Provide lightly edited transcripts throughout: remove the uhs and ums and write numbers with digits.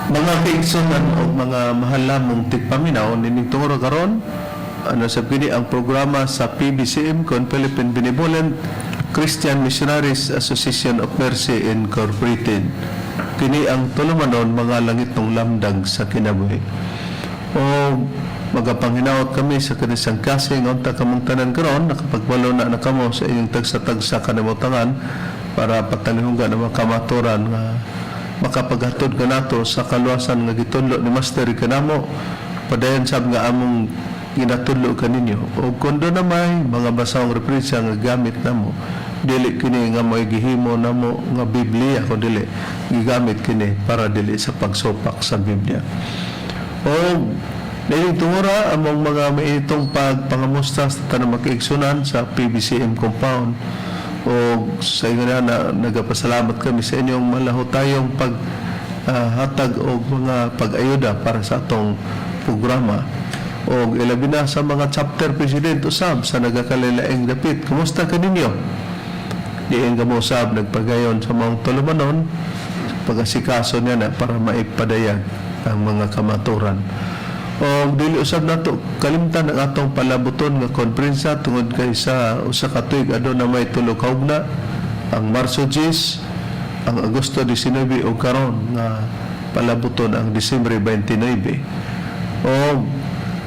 Mga kaigsunan o mga mahal namong tigpaminaw, nining tungura karon, ano sa kini ang programa sa PBCM kon Philippine Benevolent Christian Missionaries Association of Mercy Incorporated. Kini ang tulumanon, Mga Langitnong Lamdag sa Kinabuhi. O magapanghinaot kami sa kanisang kasing unta kamong tanan karon nakapagwalo na na kamo sa inyong tagsa-tagsa kanamutangan para patalihunggan ang mga kamaturan nga makapaghatod kanato sa kaluwasan nga gitudlo ni Master kanamo, padayon sab nga among ginatudlo kaninyo. O kung doon na may mga basahong referensya nga gamit namo, dili kini nga mo'y gihimo namo nga Biblia, kun dili gigamit kini para dili sa pagsupak sa Biblia. O dahil tungura among mga maitong pagpangamusta sa tanang makiigsunan sa PBCM compound, o sa inyo na nagapasalamat kami sa inyong malahutayong pag hatag og mga pag-ayuda para sa atong programa, o ilabi na sa mga chapter president usab sa nagakalilaing dapit. Kumusta kaninyo? Diin kamo usab nagpagayon sa mga tulumanon pag-asikaso niya na para maipadayag ang mga kamaturan. O dili usab nato kalimtan ang atong palabuton nga konferensya tungod kay sa usa ka tuig aduna may tulo ka hugna: ang Marso 10, ang Agosto 19 o karon nga palabuton ang Disyembre 29. O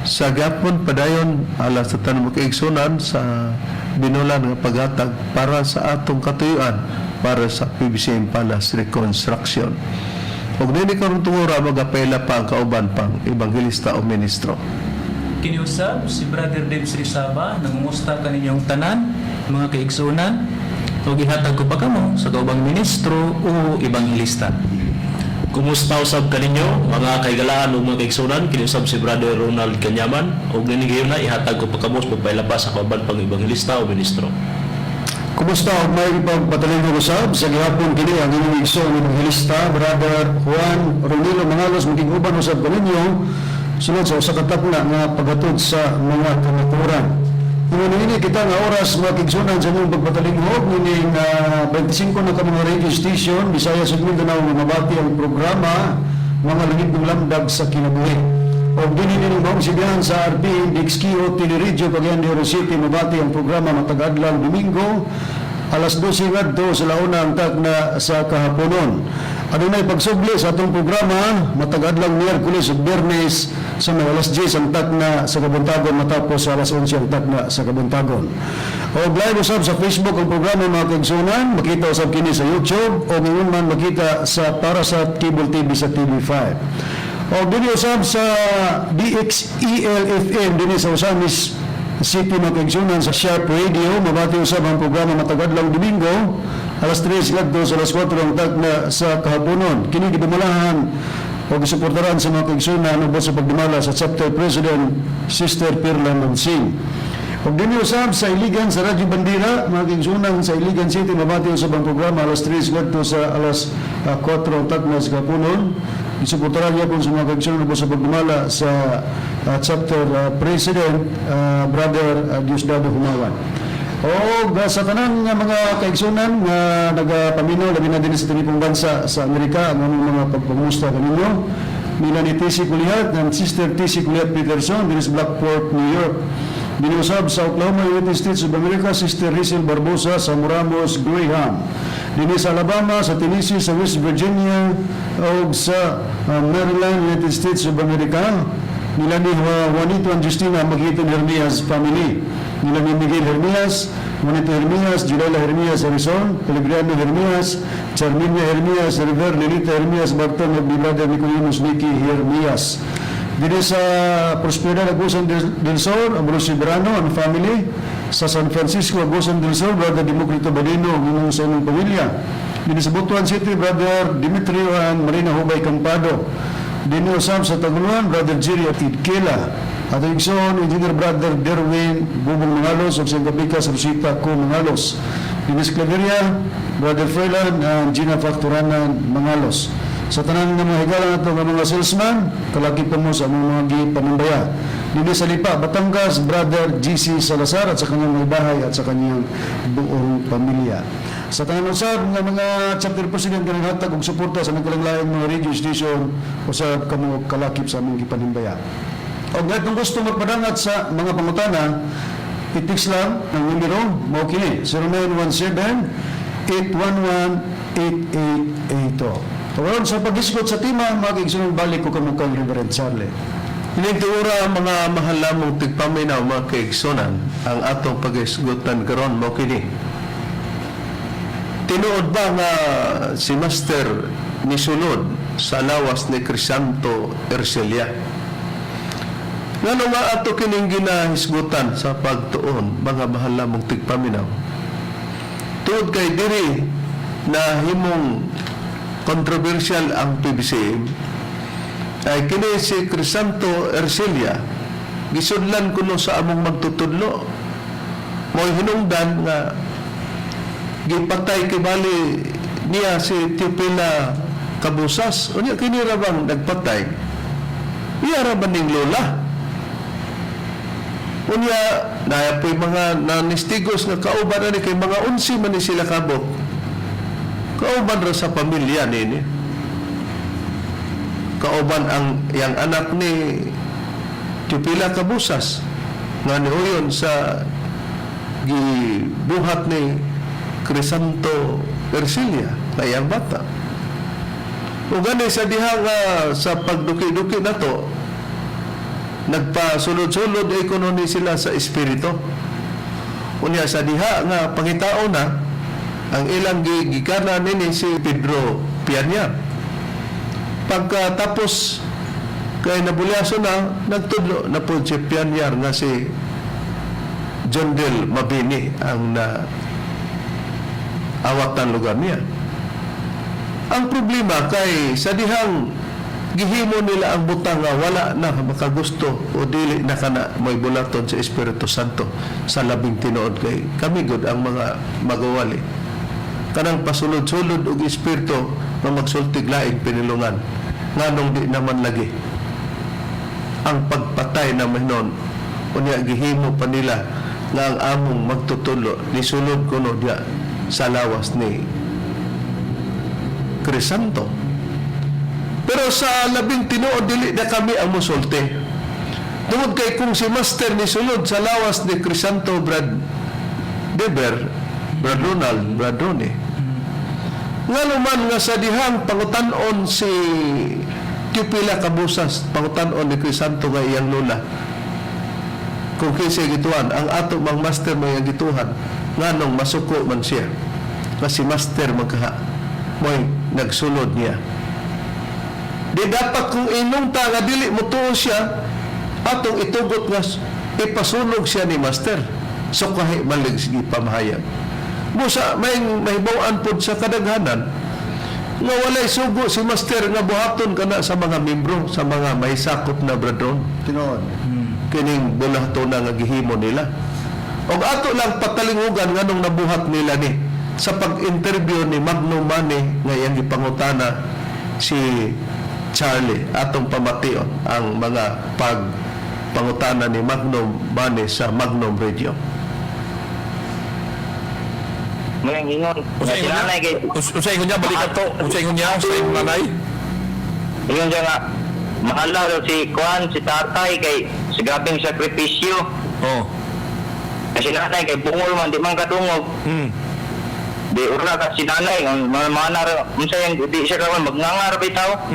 sa gapon padayon alas sa tanang makaigsunan sa binulan nga paghatag para sa atong katuyuan para sa PBCM Palace Reconstruction. Ug nini karon tungura magapaila pa ang kauban pang ebanghelista o ministro. Kiniusab si Brother Dave Srisaba, nangumusta kaninyong tanan, mga kaigsunan, ug ihatag ko pa kamo sa kaubang ministro o ebanghelista. Kumusta usab kaninyo, mga kaigalaan ug mga kaigsunan? Kiniusab si Brother Ronald Kanyaman ug nini na ihatag ko pa kamo sa pagpaila pa sa kauban pang ebanghelista o ministro. Kumusta og may pagpatalingkod usab sa gihapon. Kini ang inyong igsoong ebanghelista, Brother Juan Ronilo Mangalos, makig-uban usab kaninyo sulod sa usa ka takna nga paghatod sa mga kamatuoran. Ingon niini kita nga oras, mga kaigsunan, sa inyong pagpatalingkod nining 25 na ka mga radio station, Visayas ug Mindanao, nga mabati ang programa Mga Langitnong Lamdag sa Kinabuhi. O dinhi nining maong sibihan sa RP DXQO Teleradyo Cagayan de Oro City, mabati ang programa matag adlaw Domingo alas 12 ngadto sa launa ang takna sa kahaponon. Adunay pagsubli sa atong programa matag adlaw Miyerkules ug Biyernes sa mga alas 10 ang takna sa kabuntagon matapos sa alas 11 ang takna sa kabuntagon. O live usab sa Facebook ang programa, mga kaigsunan, makita usab kini sa YouTube o ingon man makita sa para sa cable TV sa TV5. O dinhi usab sa DXEL-FM dinhi sa Ozamiz City, mga kaigsunan, sa Sharp Radio, mabati usab ang programa matag adlaw Domingo alas 3 ngadto sa alas 4 ang tagna sa kahaponon. Kini gidumalahan o gisuportaran sa mga kaigsunan ubos sa pagdumala sa chapter president, Sister Pirla Mansing. Ug dinhi usab sa Iligan sa Radyo Bandera, mga kaigsunan, sa Iligan City, mabati usab ang programa alas 3 ngadto sa alas 4 ang tagna sa kahaponon. Gisuportaran gyapon sa mga kaigsunan ubos sa pagdumala sa chapter president, Brother Diosdado Humawan. O sa tanan nga mga kaigsunan nga nagapaminaw labi na din sa tinipong bansa sa Amerika, ang among mga pagpamusta kaninyo. Nila ni TC Kulihat and Sister TC Kulihat Peterson dinhi sa Blackport, New York. Dinhi usab sa Oklahoma, United States of America, Sister Rizel Barbosa sa Moramos, Graham. Dinhi sa Alabama, sa Tennessee, sa West Virginia ug sa Maryland, United States of America. Nila ni Juanito and Justina Magiton Hermias family. Nila ni Miguel Hermias, Juanito Hermias, Julala Hermias Harrison, Pellegrino Hermias, Charminia Hermias, River, Lilita Hermias, Barton, ug ni Brother Nicodemus Nicky Hermias. Dito sa Prosperidad, Agusan del Sur, Ambrosio Verano and family. Sa San Francisco, Agusan del Sur, Brother Democrito Badino, ginong sa inyong pamilya. Dito sa Butuan City, Brother Dimitrio and Marina Hubay Campado. Dito usab sa Taguluan, Brother Jerry Idkela. At igsoon, Engineer Brother Derwin Bubong Mangalos ug sa Kapikas Rosita Co Mangalos. Dito sa Claveria, Brother Freeland and Gina Factoranan Mangalos. Sa tanan nga mga higala nato nga mga salesman, kalaki pa mo sa among mga gipanambaya. Dito sa Lipa, Batangas, Brother GC Salazar at sa kanyang mga bahay at sa kanyang buong pamilya. Sa tanan usab nga mga chapter president nga naghatag og suporta sa nagkalang mga radio station usab kamo kalakip sa among gipanhimbaya. Og kung gusto magpadangat sa mga pangutana, i-text lang ang numero mao kini 0917-811-8882. Karon sa paghisgot sa tema, mga kaigsuonan, balik ko kamukang Reverend Charlie. Ining tuora, mga mahal namong tigpaminaw, mga kaigsunan, ang atong paghisgutan karon mao kini. Tinuod ba nga si Master nisulod sa lawas ni Crisanto Ercilia? Ngano nga ato kining ginahisgutan sa pagtuon, mga mahal namong tigpaminaw? Tuod kay diri na himong controversial ang PBCM ay kini si Crisanto Ercilia gisudlan kuno sa among magtutudlo, mo'y hinungdan nga gipatay kibali niya si Teopila Cabusas. Unya kini ra bang nagpatay, iya ra ba ning lola? Unya naa po'y mga nanistigos nga kauban ani kay mga 11 man ni sila kabok, kauban ra sa pamilya nini, kauban ang iyang anak ni Teopila Cabusas nga niuyon sa gibuhat ni Crisanto Ercilia na iyang bata. O gani sa diha nga sa pagduki-duki na to, nagpasulod-sulod ay kuno ni sila sa espiritu. Unya sa diha nga pangitao na ang ilang gigikanan nini si Pedro Pianya. Pagkatapos kay nabulyaso na, nagtudlo na po si Pianyar nga si John Del Mabini ang na awatan lugar niya. Ang problema kay sa dihang gihimo nila ang butang nga wala na makagusto o dili na kana may bulaton sa Espiritu Santo sa labing tinuod kay kami gud ang mga magawali. Kanang pasulod-sulod og espiritu nga magsultig laing pinilungan, nganong di naman lagi ang pagpatay na mahinon? Unya gihimo pa nila nga ang among magtutulo nisulod kuno diya sa lawas ni Crisanto. Pero sa labing tinuod, dili na kami ang musulti. Tungod kay kung si Master nisulod sa lawas ni Crisanto, Brad Deber, Brad Ronald, Brad Ronnie, ngano man nga sa dihang pangutan-on si Teopila Cabusas, pangutan-on ni Crisanto nga iyang lola, kung kinsa gituan, ang ato mang master may ang gituhan, nganong masuko man siya nga si master magkaha mo'y nagsulod niya? Di dapat kung inong ta nga dili mutuo siya, atong itugot nga ipasunog siya ni master, so kahi malig sige pamahayag. Busa may mahibaw-an pod sa kadaghanan nga walay sugo si master nga buhaton kana sa mga membro, sa mga may sakop na brethren. Tinuod. Kining bulahaton na nga gihimo nila. Og ato lang patalingugan nganong nabuhat nila ni sa pag-interview ni Magno Mane nga iyang gipangutana si Charlie. Atong pamation ang mga pagpangutana ni Magno Mane sa Magnum Radio. Ngayon, ingon. Unsa Nga ingon si niya? nanay kay Unsa ingon niya balik ato? Unsa ingon niya sa imong nanay? Ingon siya nga mahal daw si Kuan, si tatay kay sa grabeng sakripisyo. Oh. Nga si nanay kay bungol man, di man kadungog. Di ura ka si nanay ang mga mana ra unsa yang di siya karon magngangar bitaw.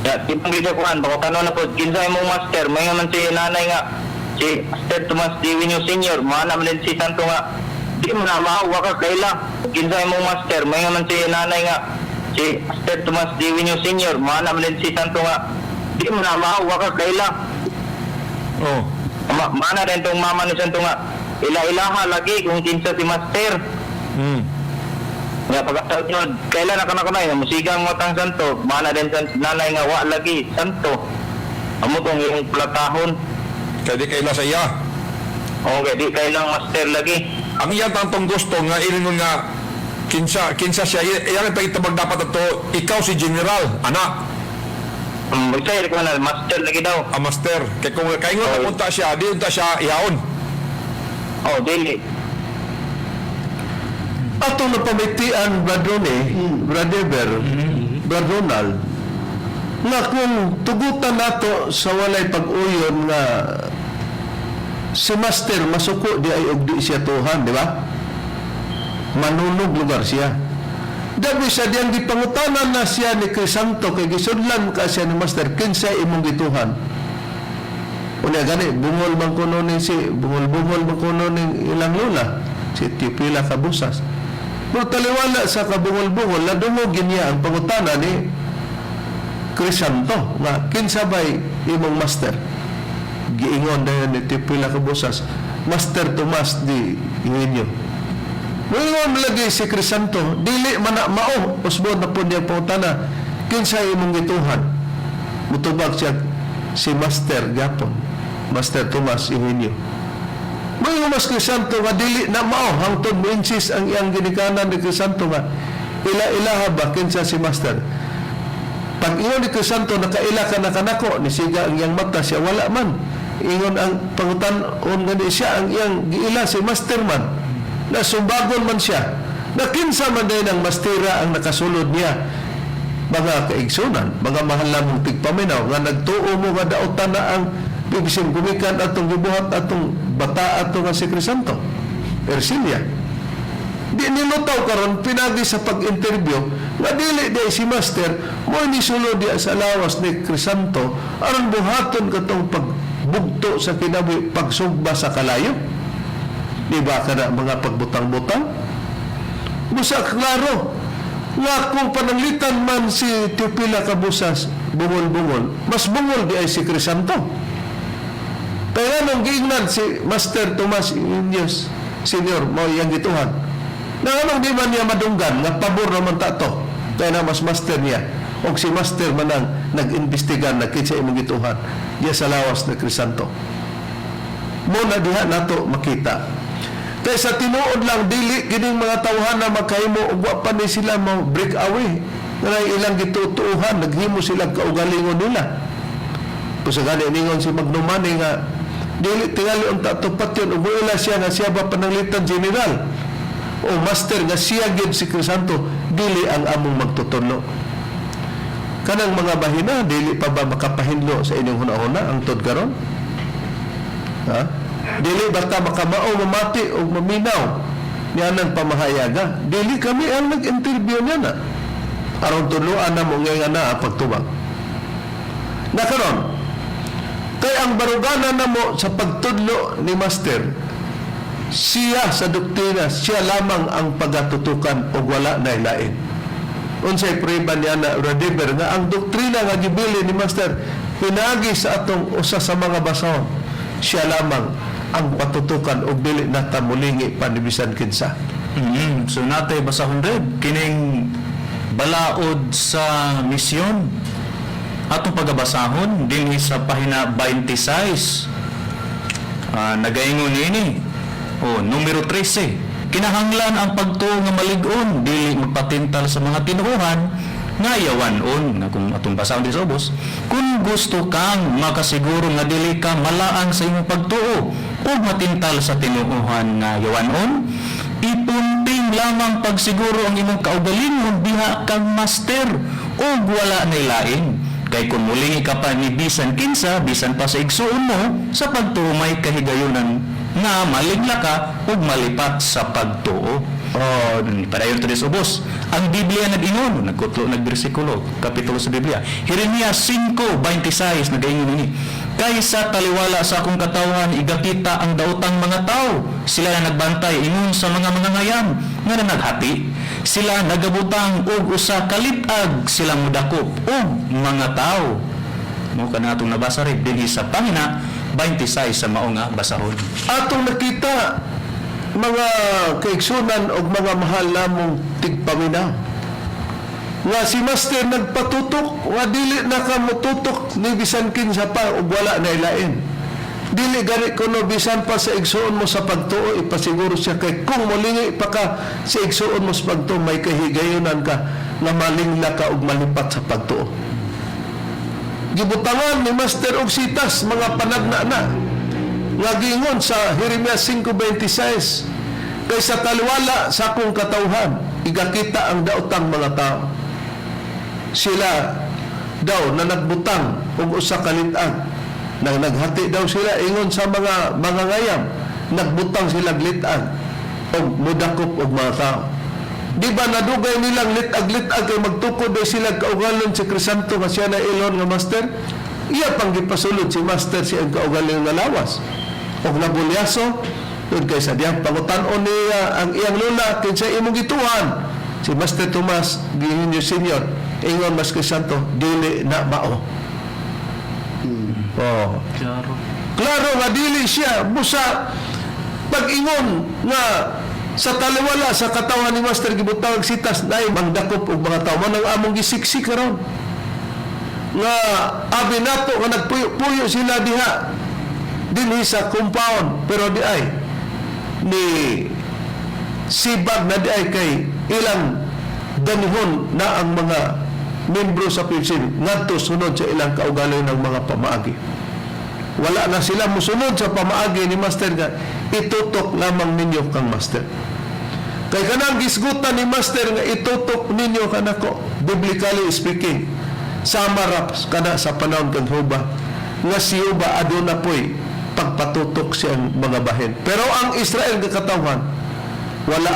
Ya, tipong di siya kuan, baka tanong na po, kinsa imong master, may nga man si nanay nga, si Master Tomas D. Wino Senior, mana man din si Santo nga, di mo na maawa ka kaila. Kinsa imong master, may nga man si nanay nga, si Master Tomas D. Wino Senior, mana man din si Santo nga, di mo na maawa ka kaila. Oh. Mana rin tong mama ni Santo nga, ila-ilaha lagi kung kinsa si Master. Nga pagkatawad nyo, kailan na ka na musigang mo tang Santo, mana din sa nanay nga wa lagi, Santo. Amo tong iyong platahon. Kay di kaila sa iya. Okay, di kailang master lagi. Ang iya tantong gusto nga ilingon nga kinsa kinsa siya, iyang itabag dapat ato ikaw si general anak. Magsay ko na master lagi daw. A master. Kay kung kaingon na punta siya, di unta siya ihaon. Oh, dili. Atong napamitian, Brad Ronnie, Brad Eber, Brad Ronald, nga kung tugutan nato sa walay pag-uyon nga si Master masuko di ay og di siya tuhan, di ba? Manunog lugar siya. Dabi sa diyang gipangutanan na siya ni Crisanto kay gisudlan ka siya ni Master kinsa imong gituhan. Unya gani bungol man kuno ni si bungol-bungol man kuno ni ilang lola si Teopila Cabusas. Pero taliwala sa kabungol-bungol nadungog niya ang pangutana ni Crisanto nga kinsa bay imong master. Giingon dayon ni Teopila Cabusas, Master Tomas di Eugenio. Muingon lagi si Crisanto, dili man na mao usbon na po niya pangutana kinsa imong gituhan. Mutubag siya si Master gyapon, Master Tomas Eugenio. Muingon mas Crisanto nga dili na mao hangtod mo-insist ang iyang ginikanan ni Crisanto nga ila-ilaha ba kinsa si Master. Pag ingon ni Crisanto nakaila ka na kanako ni siga ang iyang mata siya wala man. Ingon ang pangutan-on gani siya ang iyang giila si Master man. Na sumbagon man siya. Na kinsa man din ang mastera ang nakasulod niya mga kaigsunan, mga mahal namong tigpaminaw, nga nagtuo mo nga daotan na ang bibisin gumikan atong gibuhat atong bata ato nga si Crisanto Ercilia. Di nilutaw karon pinagi sa pag-interview nga dili di si Master mo ni sulod di sa lawas ni Crisanto aron buhaton katong pagbugto sa kinabuhi pagsugba sa kalayo. Di ba kana mga pagbutang-butang? Busa klaro nga kung pananglitan man si Teopila Cabusas bungol-bungol, mas bungol di ay si Crisanto. Kaya nung giingnan si Master Tomas Inyos Senior, mao iyang gituhan. Na anong di man niya madunggan, nga pabor naman ta to. Kaya na mas master niya. O si master man ang nag-imbestigan na kinsa imong gituhan diya sa lawas ni Crisanto. Mo na diha nato makita. Kay sa tinuod lang dili kining mga tawhan na makahimo ug wa pa ni sila mo break away. Nga ilang gitutuuhan naghimo sila kaugalingon nila. Kung gani ningon si Magnumani nga dili tingali unta to patyon ug ila siya nga siya ba pananglitan general o master nga siya gyud si Crisanto dili ang among magtutudlo. Kanang mga bahina dili pa ba makapahinlo sa inyong hunahuna ang tod karon? Ha? Dili ba ta makamao mamati o maminaw niya ng pamahayaga? Dili kami ang nag-interview niya na. Aron tuluan na mo ngayon na ang pagtubag. Na karon, kay ang barugana na mo sa pagtudlo ni Master, siya sa doktrina, siya lamang ang pagatutukan o wala na ilain. Unsay prueba niya na Radiber nga ang doktrina nga gibili ni Master pinagi sa atong usa sa mga basahon, siya lamang ang patutukan og dili na ta mulingi pa ni bisan kinsa. So natay basahon rin kining balaod sa misyon atong pagabasahon dinhi sa pahina 26. Nagaingon niini. O numero 13. Kinahanglan ang pagtuo nga malig-on dili magpatintal sa mga tinuohan nga yawan-on nga kung atong basahon din sa ubos kung gusto kang makasiguro nga dili ka malaang sa imong pagtuo ug matintal sa tinuohan nga yawan-on ipunting lamang pagsiguro ang imong kaugalingon diha kang master ug wala nay lain kay kung mulingi ka pa ni bisan kinsa bisan pa sa igsuon mo sa pagtuo may kahigayunan nga maligla ka ug malipat sa pagtuo. Oh, padayon to sa ubos. Ang Biblia nag-ingon, nagkutlo nagbersikulo, kapitulo sa Biblia. Jeremias 5:26 nagaingon ini. Kaysa taliwala sa akong katawhan igakita ang daotang mga tao. Sila na nagbantay ingon sa mga mangangayam nga nanaghati. Sila nagabutang og usa kalitag sila modakop og mga tao. Mo kana atong nabasa rin dinhi sa pahina 26 sa mao nga basahon. Atong nakita mga kaigsunan og mga mahal namong tigpaminaw. Nga si Master nagpatutok, nga dili na ka motutok ni bisan kinsa pa ug wala na ilain. Dili gani kuno bisan pa sa igsuon mo sa pagtuo ipasiguro siya kay kung molingi pa ka sa igsuon mo sa pagtuo may kahigayonan ka nga malingla ka ug malipat sa pagtuo. Gibutangan ni Master og sitas mga panagna na nga giingon sa Jeremias 5:26, "Kay sa taliwala sa akong katawhan igakita ang daotang mga tao." Sila daw na nagbutang og usa ka lit-ag, nang naghati daw sila ingon sa mga mangangayam, nagbutang sila lit-ag og mudakop og mga tao. Di ba nadugay nilang lit-ag-lit-ag kay magtukod daw sila kaugalon si Crisanto nga siya na ilon nga master? Iya pang gipasulod si master siyang kaugalon nga lawas og nabulyaso yun kay sa diyang pangutan-on niya ang iyang lola, "Kinsa imong gituan?" Si Master Tomas Gihinyo Senior, ingon Mas Crisanto, "Dili na mao." Oh. Klaro. Klaro nga dili siya busa pag-ingon nga sa taliwala sa katawan ni Master gibutang sitas nay mangdakop og mga tao man ang among gisiksik karon nga abi nato nga nagpuyo-puyo sila diha dinhi sa compound, pero di ay ni sibag na di ay kay ilang danihon na ang mga membro sa PFC ngadto sunod sa ilang kaugalingon ng mga pamaagi. Wala na sila musunod sa pamaagi ni Master nga itutok lamang ninyo kang Master. Kay kanang gisgutan ni Master nga itutok ninyo kanako, biblically speaking, sama ra kana sa panahon kang Huba nga si Huba aduna po'y pagpatutok siyang mga bahin. Pero ang Israel nga katawhan, wala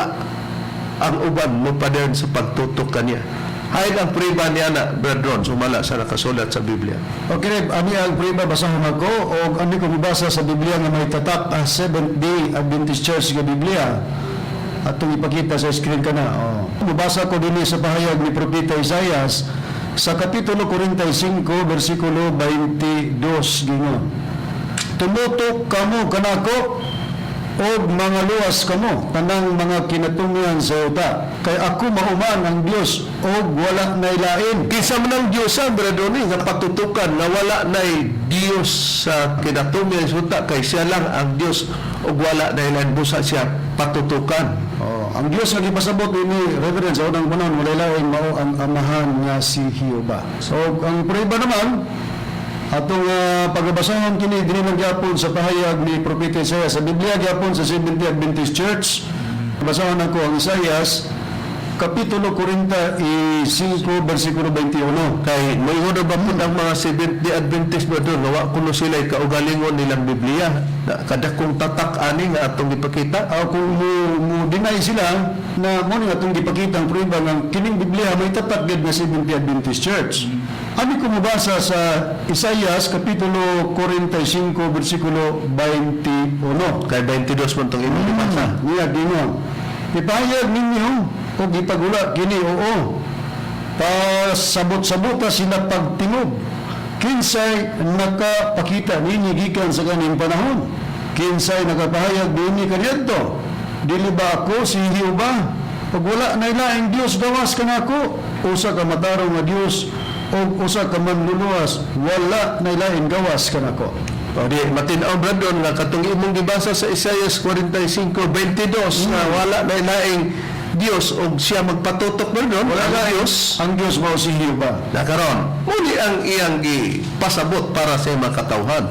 ang uban mo pa sa pagtutok kaniya. Hain ang priba niya na, Brad Ron, sumala sa nakasulat sa Biblia. Okay, Reb, ani ang prueba basahon ako o ani ko mibasa sa Biblia nga may tatak ang Seventh Day Adventist Church nga Biblia. Atong ipakita sa screen kana. Oh. Mubasa ko dinhi sa pahayag ni Propeta Isaias sa Kapitulo 45 bersikulo 22, gingon: "Tumutok kamo kanako og mga luwas kamo tanang mga kinatumyan sa yuta, kay ako mao man ang Dios og wala nay lain." Kinsa man ang Diyos sa Brad Ronnie nga patutukan nga wala nay Diyos sa kinatumyan sa yuta, kay siya lang ang Diyos ug wala nay lain, busa siya patutukan? Oh, ang Dios nga gipasabot ini, Reverend, sa unang panahon walay lain mao ang Amahan nga si Jehova. So ang prueba naman atong pagabasahon kini dinhi lang gyapon sa pahayag ni Propeta Isaiah sa Biblia gyapon sa Seventh Day Adventist Church. Basahon ako ang Isaias Kapitulo 45 bersikulo 21. Kay moingon ba pud ang mga Seventh Day Adventist ba doon nga wa kuno sila kaugalingon nilang Biblia na kadakong tatak ani nga atong ipakita? Kung mo deny sila na mo ni atong gipakita ang prueba nga kining Biblia may tatak gid nga Seventh Day Adventist Church. Ani ko mobasa sa Isaias Kapitulo 45 bersikulo 21. Kay 22 man tong imong gibasa. Niya gingon: "Ipahayag ninyo ug ipagula kini, oo. Pasabot-sabota sila pagtingog. Kinsay nakapakita nini gikan sa kaning panahon? Kinsay nakapahayag dinhi kaniadto? Dili ba ako si Jehova? Pag wala na laing Dios gawas kanako, usa ka matarong nga Dios ug usa ka manluluwas, wala na laing gawas kanako." O di matin-aw, Brad Ron, nga katong imong gibasa sa Isaias 45:22 nga wala na laing Dios og siya magpatutok, Brad Ron, wala na Dios. Ang Dios mao si Jehova. Na karon, muni ang iyang gipasabot para sa imong katawhan.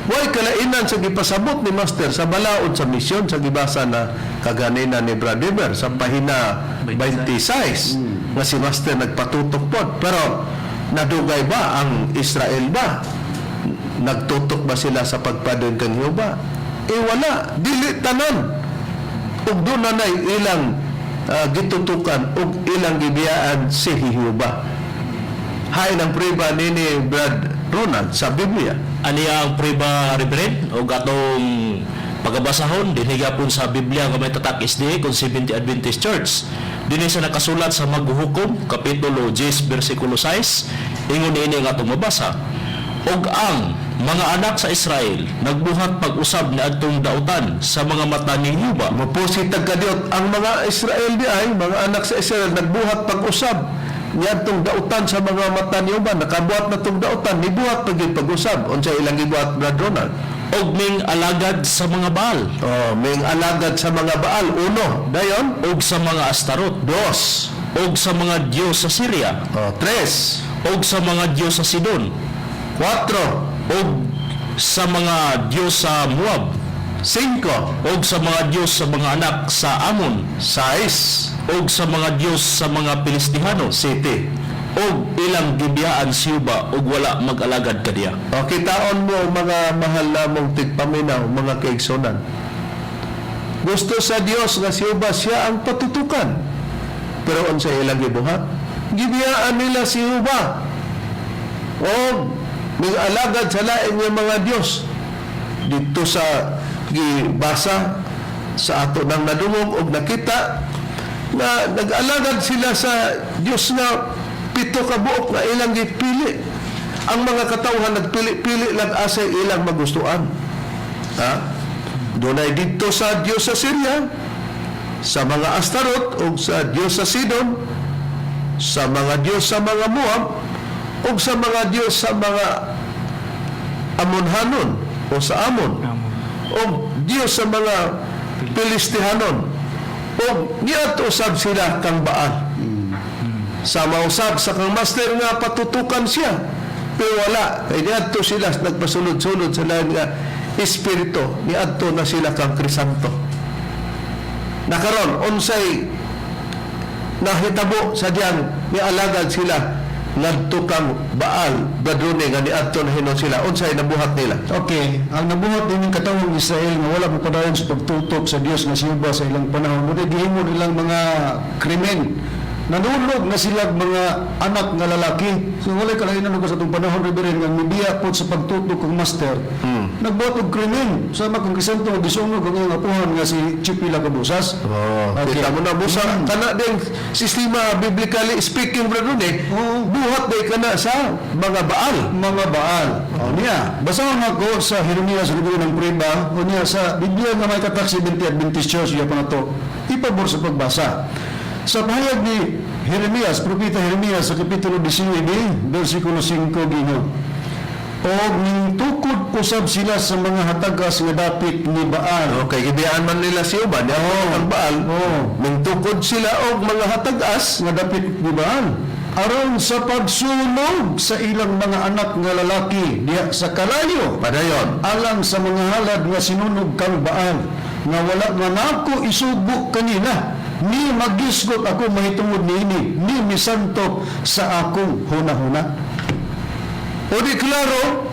Way kalainan sa gipasabot ni Master sa balaod sa misyon sa gibasa na kaganina ni Brad Weber sa pahina 26 nga si Master nagpatutok pod. Pero nadugay ba ang Israel ba? Nagtutok ba sila sa pagpadon kang Jehova? Eh wala, dili tanan. Ug doon na na'y ilang gitutukan ug ilang gibiyaan si Jehova. Hay ng prueba nini, Brad Ronald, sa Biblia. Ani ang prueba, Reverend, og atong pagabasahon dinhi gyapon sa Biblia nga may tatak SDA kung Seventh Adventist Church. Dinhi sa nakasulat sa Maghuhukom kapitulo 10 bersikulo 6, ingon niini nga atong mabasa: "Og ang mga anak sa Israel nagbuhat pag-usab niadtong dautan sa mga mata ni Jehova." Mapusi tagkadiot ang mga Israel di ay mga anak sa Israel nagbuhat pag-usab niadtong dautan sa mga mata ni Jehova. Nakabuhat na tong dautan, nibuhat pag pag-usab. Unsa ilang gibuhat, Brad Ronald? Og ming alagad sa mga Baal. Oh, may alagad sa mga Baal, uno. Dayon, Og sa mga Astarot. Dos. Og sa mga diyos sa Syria. Oh, tres. Og sa mga Dios sa Sidon, 4, og sa mga Dios sa Moab, 5, og sa mga Dios sa mga anak sa Amon, 6, og sa mga Dios sa mga Pilistihano, 7. Og ilang gibiyaan si Yuba og wala mag-alagad kaniya. O, kitaon mo, mga mahal namong tigpaminaw, mga kaigsonan. Gusto sa Dios nga si Jehovah siya ang patutukan. Pero unsa ilang gibuhat? Gibiyaan nila si Jehovah. O alagad sa lain nga mga Dios. Dito sa gibasa sa ato nang nadungog og nakita na nag-alagad sila sa Dios nga pito ka buok nga ilang gipili. Ang mga katawhan nagpili-pili lang asay ilang magustuhan. Ha? Dunay didto sa Dios sa Syria, sa mga Astarot o sa Dios sa Sidon, sa mga Dios sa mga Moab o sa mga Dios sa mga Amonhanon o sa Amon o Dios sa mga Pilistihanon, o niadto usab sila kang Baal. Sama usab sa kang Master nga patutukan siya, pero wala, kay niadto sila, nagpasulod-sulod sa lain nga espiritu, niadto na sila kang Crisanto. Nakaron, unsay nahitabo sa diyang nialagad sila ngadto kang Baal, Bradrone, nga niadto na hinon sila? Unsay nabuhat nila? Okay, ang nabuhat din ng katawang Israel nga wala mopadayon sa pagtutok sa Dios nga si Jehovah sa ilang panahon, mao gihimo nilang mga krimen. Nanulog na sila mga anak nga lalaki. So wala kalainan ko sa atong panahon, Reverend, nga mibiya po sa pagtutok kang Master. Nagbuhat og krimen sama kang Crisanto nga gisunog ang iyang apuhan nga si Chipila Cabusas. Oh, Okay. kita mo na busa kana din sistema, biblically speaking, Bradrone, buhat day kana sa mga Baal. Mga Baal. O niya, basahon ako sa Jeremias, libro ng Prueba, o niya sa Biblia nga may katak 70 Adventist Church, iya pa na to. Ipabor sa pagbasa. Sa pahayag ni Jeremias, Propeta Jeremias sa Kapitulo 19, versikulo 5 ginoo. O ningtukod usab sila sa mga hatagas nga dapit ni Baal. Okay, gibiyaan man nila si Uban, oh, ang Baal. Mingtukod sila og mga hatagas nga dapit ni Baal aron sa pagsunog sa ilang mga anak nga lalaki diha sa kalayo Padayon. Alang sa mga halad nga sinunog kang Baal nga wala nga nako isubo kanina, ni magisgot ako mahitungod niini ni misantop sa akong hunahuna. O di klaro,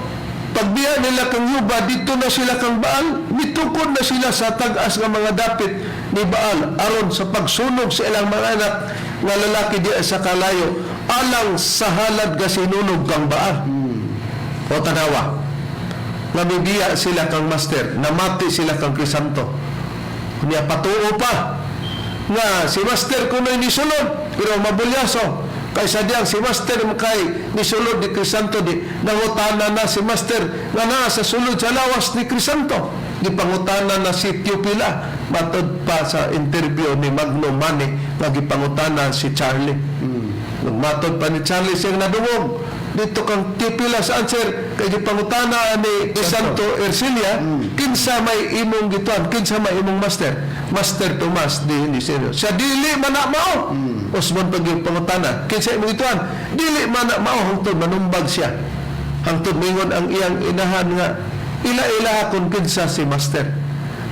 pagbiya nila kang Yuba, dito na sila kang Baal, mitukod na sila sa tag-as nga mga dapit ni Baal, aron sa pagsunog sa ilang mga anak nga lalaki diya sa kalayo, alang sa halad nga sinunog kang Baal. O tanawa, namibiya sila kang Master, namati sila kang Crisanto. Kunya patuo pa nga si Master kuno'y nisulod, pero mabulyaso. Kay sa diyang si Master kay nisulod ni Crisanto, di nangutana na si Master nga naa sa sulod sa lawas ni Crisanto. Gipangutana na si Teopila, matod pa sa interview ni Magno Mani nga gipangutana si Charlie. Nagmatod pa ni Charlie siyang nadungog dito kang Teopila sa answer kay gipangutana ni Crisanto Ercilia, "Kinsa may imong gituan? Kinsa may imong master?" "Master Tomas di Iniserio." Siya, "Dili man na mao." Usbon pag pangutana, "Kinsa imong gituan?" "Dili man na mao," hangtod manumbag siya, hangtod mingon ang iyang inahan nga ila-ila kung kinsa si Master.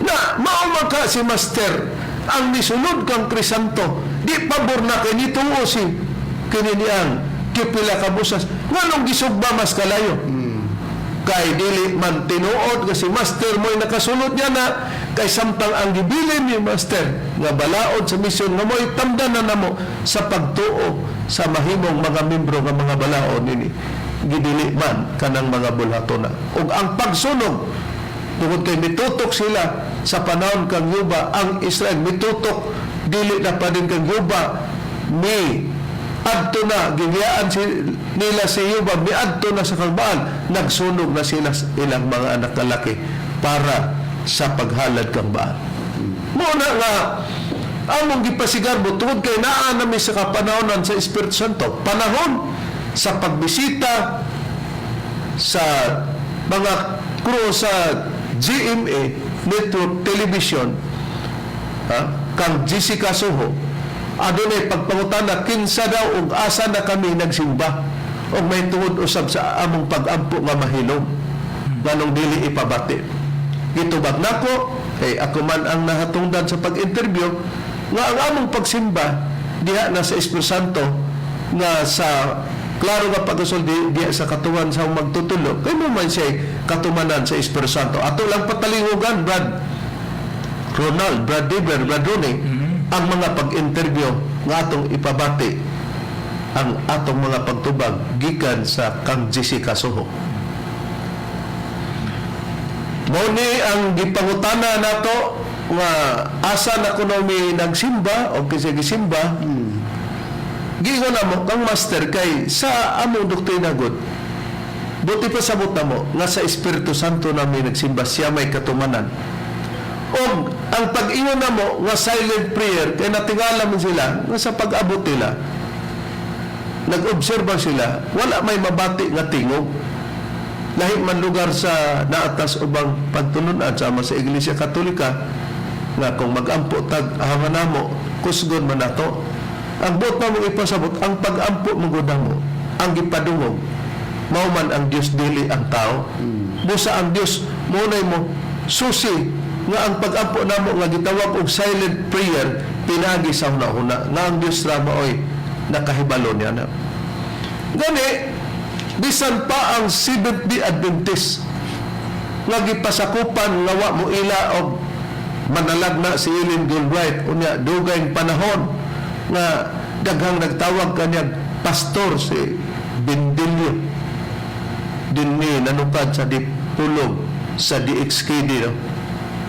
Na mao man ka si Master ang nisulod kang Crisanto, di pabor na kay nituo si kini niyang Kipila Kabusas, nganong gisugba mas kalayo? Kay dili man tinuod kasi Master mo'y nakasulod niya na, kay samtang ang gibilin ni Master nga balaod sa misyon nga mo'y tamdan na namo sa pagtuo sa mahimong mga membro nga mga balaod nini, gidili man kanang mga bulhatona. Ug ang pagsunog, tungod kay mitutok sila sa panahon kang Yuba, ang Israel mitutok dili na pa din kang Yuba, ni adto na gibiyaan si, nila si Yuba, miadto na sa kang Baal, nagsunog na sila sa ilang mga anak lalaki para sa paghalad kang Baal. Mao na nga among gipasigarbo, tungod kay naa nami sa kapanahonan sa Espiritu Santo, panahon sa pagbisita sa mga crew sa GMA Network Television, ha, kang Jessica Soho, adunay pagpangutana kinsa daw ug asa na kami nagsimba. Og may tungod usab sa among pag-ampo nga mahilom nganong dili ipabati. Gitubag nako kay ako man ang nahatungdan sa pag-interview nga ang among pagsimba diha na sa Espiritu Santo nga sa klaro nga pagkasulti diha sa katuwan sa magtutulo kay mo man siya katumanan sa Espiritu Santo. Ato lang patalingugan, Brad Ronald, Brad Dever, Brad Rooney, ang mga pag-interview nga atong ipabati ang atong mga pagtubag gikan sa kang Jessica Soho. Mao ni ang gipangutana nato nga asa na kuno mi nagsimba o kinsa gisimba. Giingon namo kang master kay sa among doktrina gud. Buti pa sabot namo nga sa Espiritu Santo nami nagsimba, siya may katumanan. Og ang pag-ingon namo nga silent prayer kay natingala man sila nga sa pag-abot nila nag-obserba sila, wala may mabati nga tingog. Lahi man lugar sa naatas ubang pagtulunan sama sa Iglesia Katolika nga kung mag-ampo tag ahama namo, kusgon man nato. Ang buot namo ipasabot, ang pag-ampo mo gud namo, ang gipadungog mao man ang Dios, dili ang tao. Busa ang Dios munay mo susi nga ang pag-ampo namo nga gitawag og silent prayer pinagi sa hunahuna nga ang Dios ra maoy nakahibalo niya na. Gani bisan pa ang Seventh-day Adventist nga gipasakupan nga wa mo ila og manalag na si Ellen Goldwhite, unya dugay panahon nga daghang nagtawag kanyang pastor si Bendilio dinhi nanukad sa Dipulog sa DXKD, no?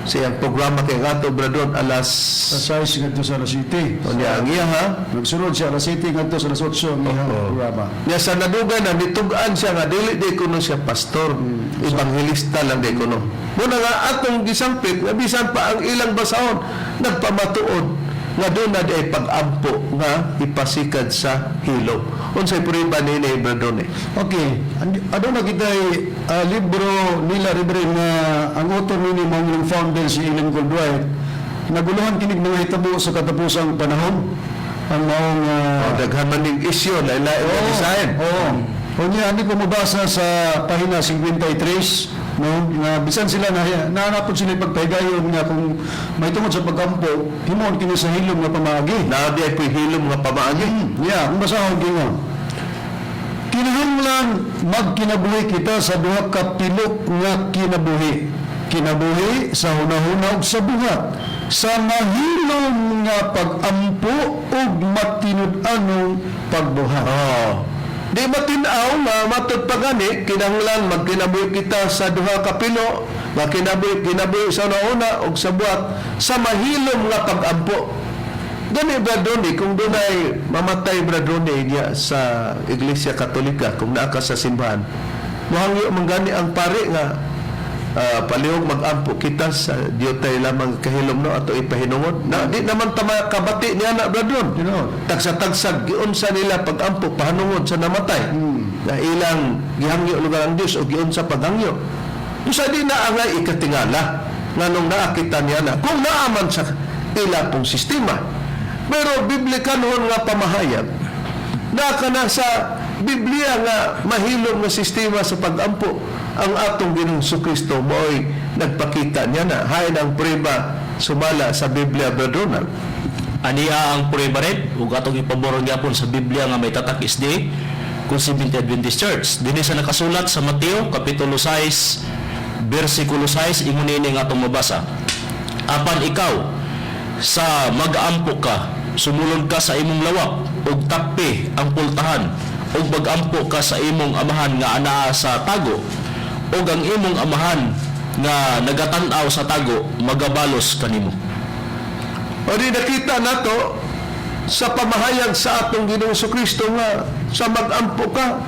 Sa iyang programa kay Gato Bradon alas Sa 6 ngadto sa alas 7. Unya ang iya ha. Nagsunod siya alas 7 ngadto sa alas 8 ang iyang programa. Niya sa nadugay na nitug-an siya nga dili di kuno siya pastor, ebanghelista lang di kuno. Muna nga atong gisampit nga bisan pa ang ilang basahon nagpamatuod nga doon na di ay pag-ampo nga ipasikad sa hilom. Unsay prueba nini, Bradone? Okay, aduna kita libro nila, Reverend, nga ang author nini mao ang founder si Ellen Goldwhite. Naguluhan kinig mga hitabo sa katapusang panahon ang maong Oh, daghan man ning isyu na ilain nga design. Oo. Unya ani ko mabasa sa pahina 53, no, nga bisan sila na naanapod sila pagpahigayon nga kung may tungod sa pagkampo himuon kini sa hilom nga pamaagi. Na di ay puy hilom nga pamaagi. Yeah, kung basahon gingon. Kinahanglan magkinabuhi kita sa duha ka pilok nga kinabuhi. Kinabuhi sa hunahuna ug sa buhat, sa mahilom nga pag-ampo ug matinud-anong pagbuhat. Oh. Di matinaw nga matod pa gani kinahanglan magkinabuhi kita sa duha ka pilo nga kinabuhi, kinabuhi sa una ug sa buhat, sa mahilom nga pag-ampo. Gani, Brad Ronnie, kung dunay mamatay, Brad Ronnie, niya sa Iglesia Katolika, kung naa ka sa simbahan, mohangyo man gani ang pare nga palihog mag-ampo kita sa diyotay lamang kahilom, no, ato ipahinungod. Na di naman ta makabati niya na, Brad Ron. Tagsa-tagsag giunsa nila pag-ampo pahanungod sa namatay. Na ilang gihangyo lugar ang Dios o giunsa paghangyo. Usa di na angay ikatingala nganong naa kita niya na kung naaman sa ila pong sistema. Pero biblikanhon nga pamahayag, naa ka na sa Biblia nga mahilom nga sistema sa pag-ampo, ang atong Ginoong Kristo mo'y nagpakita niya na. Hain ang prueba sumala sa Biblia, Brother Ronald? Ania ang prueba red ug atong ipabor gyapon sa Biblia nga may tatak SDA kung Seventh Adventist Church. Dinhi sa nakasulat sa Mateo kapitulo 6 bersikulo 6, ingon ini nga atong mabasa. Apan ikaw, sa mag-ampo ka, sumulod ka sa imong lawak ug takpi ang pultahan ug mag-ampo ka sa imong Amahan nga anaa sa tago, ug ang imong Amahan nga nagatan-aw sa tago magabalos kanimo. O di nakita nato sa pamahayag sa atong Ginoong Kristo nga sa mag-ampo ka,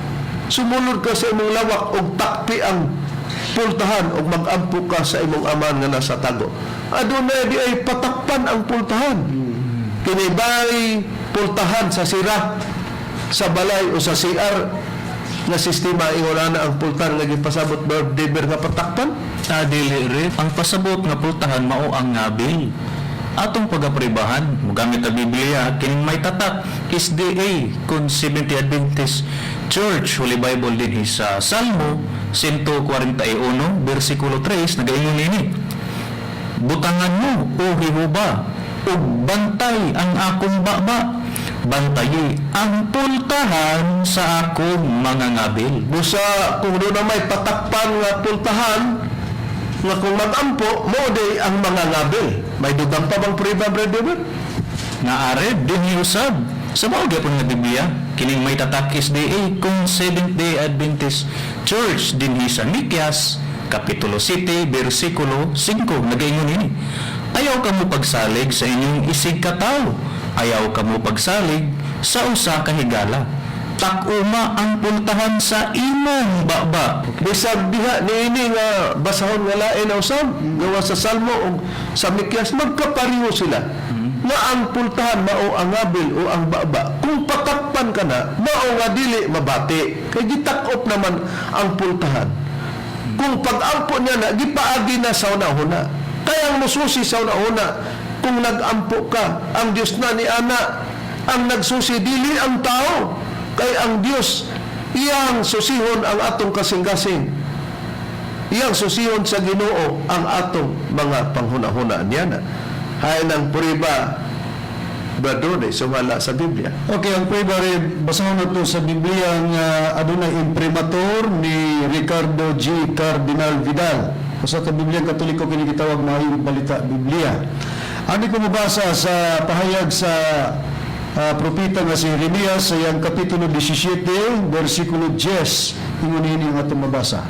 sumulod ka sa imong lawak ug takpi ang pultahan ug mag-ampo ka sa imong Ama nga nasa tago. Adunay di ay patakpan ang pultahan. Kini bay pultahan sa sira sa balay o sa CR nga sistema, ingon ana ang pultahan nga gipasabot ba Deber nga patakpan? Ah, dili rin. Ang pasabot nga pultahan mao ang ngabil. Atong pagapribahan, mogamit ang Biblia, kining may tatak, SDA, kun Seventh Adventist Church, Holy Bible dinhi sa Salmo 141, versikulo 3, nagaingon nini: "Butangan mo, O Jehova, ug bantay ang akong baba. Bantayi ang pultahan sa akong mga ngabil." Busa kung doon na may patakpan nga pultahan nga kung magampo mo day ang mga ngabil. May dugang pa bang prueba, Brother Eber? Naare dinhi usab sa mao gyapon nga Biblia kining may tatak SDA kung Seventh Day Adventist Church dinhi sa Mikyas kapitulo 7 bersikulo 5, nagaingon ini: "Ayaw kamo pagsalig sa inyong isig katawo, ayaw kamo pagsalig sa usa ka higala. Tak-uma ang pultahan sa imong baba." Bisag diha niini nga basahon nga lain na usab gawa sa Salmo ug sa Mikyas, magkapareho sila nga ang pultahan mao ang ngabil o ang baba. Kung patakpan ka na, mao nga dili mabati kay gitak-op naman ang pultahan. Kung pag-ampo niya na, gipaagi na sa una-una. Kaya ang mususi sa una-una kung nag-ampo ka, ang Diyos na ni ana ang nagsusi, dili ang tao, kay ang Diyos iyang susihon ang atong kasing-kasing, iyang susihon sa Ginoo ang atong mga panghuna-huna niya na. Hay ng puriba, Brother, sumala sa Biblia. Okay, ang prueba rin, basahon na to sa Biblia nga adunay imprimatur ni Ricardo G. Cardinal Vidal. Usa ka Biblia Katoliko, kini gitawag Maayong Balita Biblia. Ani ko mabasa sa pahayag sa propeta nga si Jeremias sa iyang kapitulo 17, versikulo 10. Ingon ini ang atong mabasa: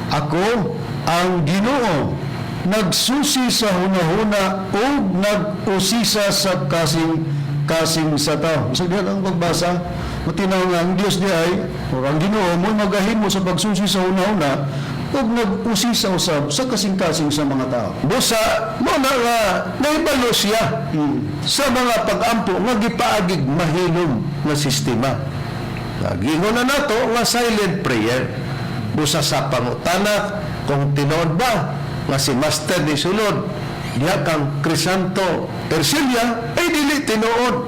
"Ako, ang Ginoo, nagsusi sa hunahuna ug nag-usisa sa kasing kasing sa tao." Sa diha ang pagbasa, matinaw nga ang Dios di ay, o ang Ginoo mo magahimo sa pagsusi sa hunahuna ug nag-usisa usab sa kasing-kasing sa mga tao. Busa mo na nga naibalo siya sa mga pag-ampo nga gipaagig mahilom nga sistema. Nagingon na nato nga silent prayer. Busa sa pangutana kung tinuod ba nga si Master ni sulod diha kang Crisanto Ercilia, ay dili tinuod.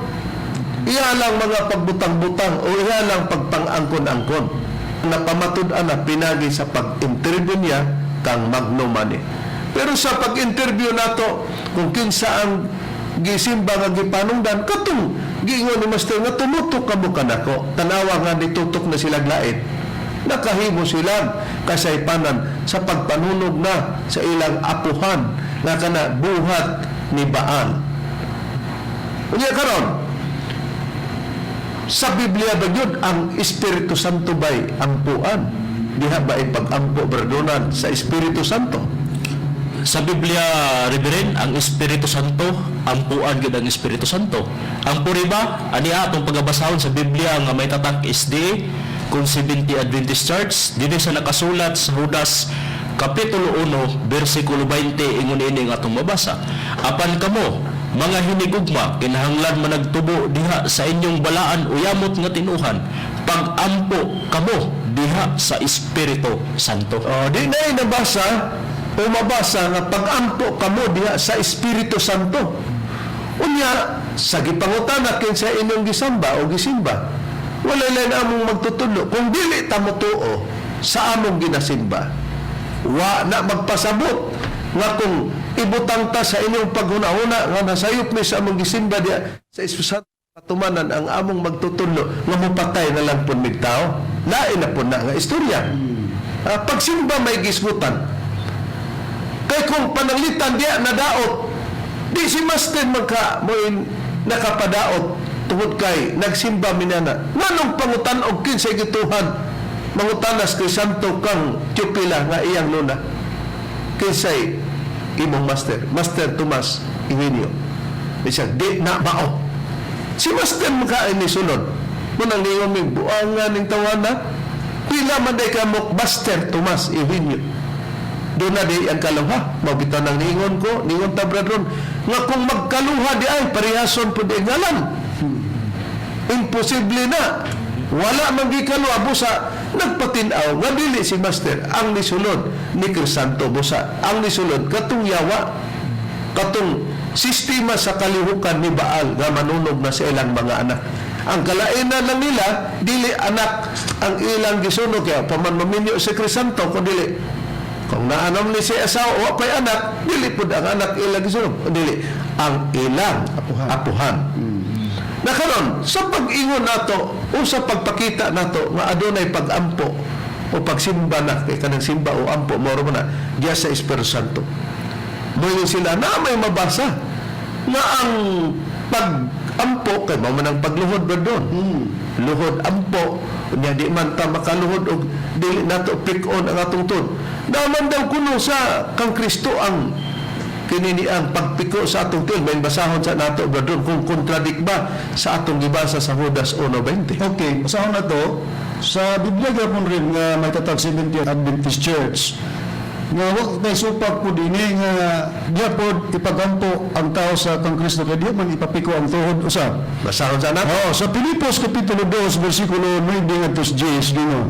Iya lang mga pagbutang-butang o iya lang pagpangangkon-angkon. Napamatud-an na pinagi sa pag-interview niya kang Magno Mane. Pero sa pag-interview nato kung kinsa ang gisimba nga gipanungdan, katong giingon ni Master nga tumutok kamo kanako. Tanawa nga nitutok na sila lain. Nakahimo silang kasaypanan sa pagpanunog na sa ilang apuhan nga kana buhat ni Baal. Unya karon, sa Biblia ba yun ang Espiritu Santo ba'y ampuan? Diha ba ipag-ampo, Berdonan, sa Espiritu Santo? Sa Biblia, Reverend, ang Espiritu Santo, ampuan gid ang Espiritu Santo. Ang puriba, ani atong pagabasahon sa Biblia nga may tatak SDA kung Seventh Adventist Church, dinhi sa nakasulat sa Judas Kapitulo 1, versikulo 20, ingon ini ang atong mabasa: "Apan kamo, mga hinigugma, kinahanglan managtubo diha sa inyong balaan uyamot nga tinuhan. Pag-ampo kamo diha sa Espiritu Santo." O, di na nabasa o mabasa nga pag-ampo kamo diha sa Espiritu Santo. Unya, sa gipangutana kinsa inyong gisamba o gisimba, wala lang among magtutudlo. Kung dili ta motuo sa among ginasimba, wa na magpasabot nga kung ibutang ta sa inyong paghuna-huna nga nasayop mi sa among gisimba diha sa Espiritu Santo, katumanan ang among magtutudlo nga mopatay na lang pud mig tao. Lain na pud na nga istorya. Pagsimba may gisgutan. Kay kung pananglitan diya nadaot, di si Master magka mo nakapadaot tungod kay nagsimba minana. Nganong pangutan og kinsay gituhan mangutanas kay Santo kang Teopila nga iyang luna? "Kinsay imong master?" "Master Tomas Eugenio." Bisag di na mao. Si Master makain ni sulod. Munang niyo mi buangan ning tawana. Pila man day ka mo Master Tomas Eugenio? Doon na di ang kaluha. Mabita nang niingon ko, niingon ta, brethren, nga kung magkaluha di ay, parihason po di ngalan. Imposible na. Wala man gikaluha, busa nagpatinaw nga dili si Master ang nisulod ni Crisanto, busa ang nisulod katong yawa, katong Sistema sa kalihukan ni Baal nga manunog na sa ilang mga anak. Ang kalainan lang nila, dili anak ang ilang gisunog, kaya paman maminyo si Crisanto kung dili. Kung naanom ni si asawa wa pay anak, dili pud ang anak ilang gisunog, dili ang ilang Apuhan. apuhan. Na karon sa pag-ingon nato o sa pagpakita nato nga adunay pag-ampo o pagsimba na kay kanang simba o ampo moro man na diya sa Espiritu Santo. Moingon sila na may mabasa nga ang pag-ampo kay mao man ang pagluhod ba doon. Luhod ampo unya di man ta makaluhod og dili nato pick on ang atong tuod. Naman daw kuno sa kang Kristo ang kini ni ang pagpiko sa atong tiil. May basahon sa nato ba doon kung contradict ba sa atong gibasa sa Judas 1:20. Okay, basahon na to. Sa Biblia gapon rin nga may tatag Seventh Adventist Church nga wa kay supak pud ini nga diya pod ipagampo ang tao sa kang Kristo kay diya man ipapiko ang tuhod usab. Basahon sa nato. Oo, sa Pilipos Kapitulo 2, versikulo 9 ngadto sa 10, ginoo.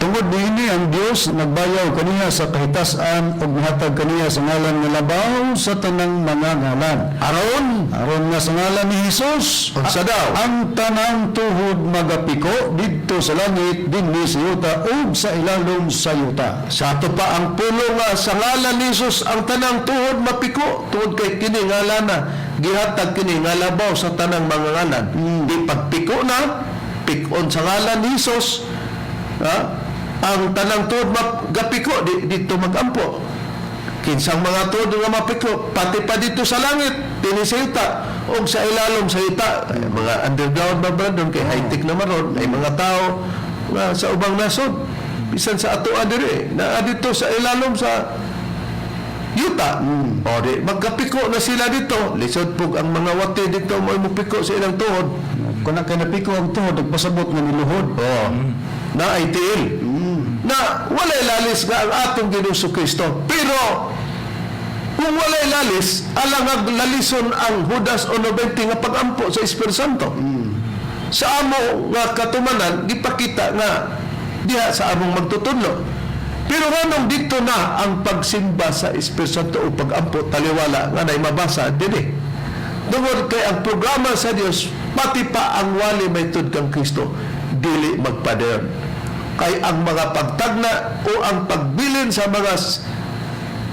Tungod niini ang Dios nagbayaw kaniya sa kahitasan ug mihatag kaniya sa ngalan nga labaw sa tanang mga ngalan. Aron Aron nga sa ngalan ni Hesus, Unsa daw? ang tanang tuhod magapiko didto sa langit, dinhi sa yuta ug sa ilalom sa yuta. Sa ato pa ang pulo nga sa ngalan ni Jesus ang tanang tuhod mapiko tungod kay kini ngalana gihatag kini nga labaw sa tanang mga ngalan. Di pagpiko na pikon sa ngalan ni Jesus, ha? Ang tanang tuhod gapiko di dito magampo. Kinsang mga tuhod nga mapiko pati pa dito sa langit dinhi sa yuta og sa ilalom sa yuta. Ay, mga underground ba doon kay high tech na maron ay mga tao nga sa ubang nasod bisan sa atoa diri naa dito sa ilalom sa yuta. O di magkapiko na sila dito, lisod pug ang mga wati dito mo mopiko sa ilang tuhod. Kung na kay napiko ang tuhod, nagpasabot nga niluhod. Oh, na ay tiil na walay lalis nga ang atong Ginoong Kristo, pero kung walay lalis, alang lalison ang Judas 1:20 nga pagampo sa Espiritu Santo. Sa amo nga katumanan gipakita nga diha sa among magtutudlo, pero nganong dito na ang pagsimba sa Espiritu Santo o pagampo taliwala nga nay mabasa dinhi? Tungod kay ang programa sa Dios pati pa ang wali may tud kang Kristo dili magpadayon kay ang mga pagtagna o ang pagbilin sa mga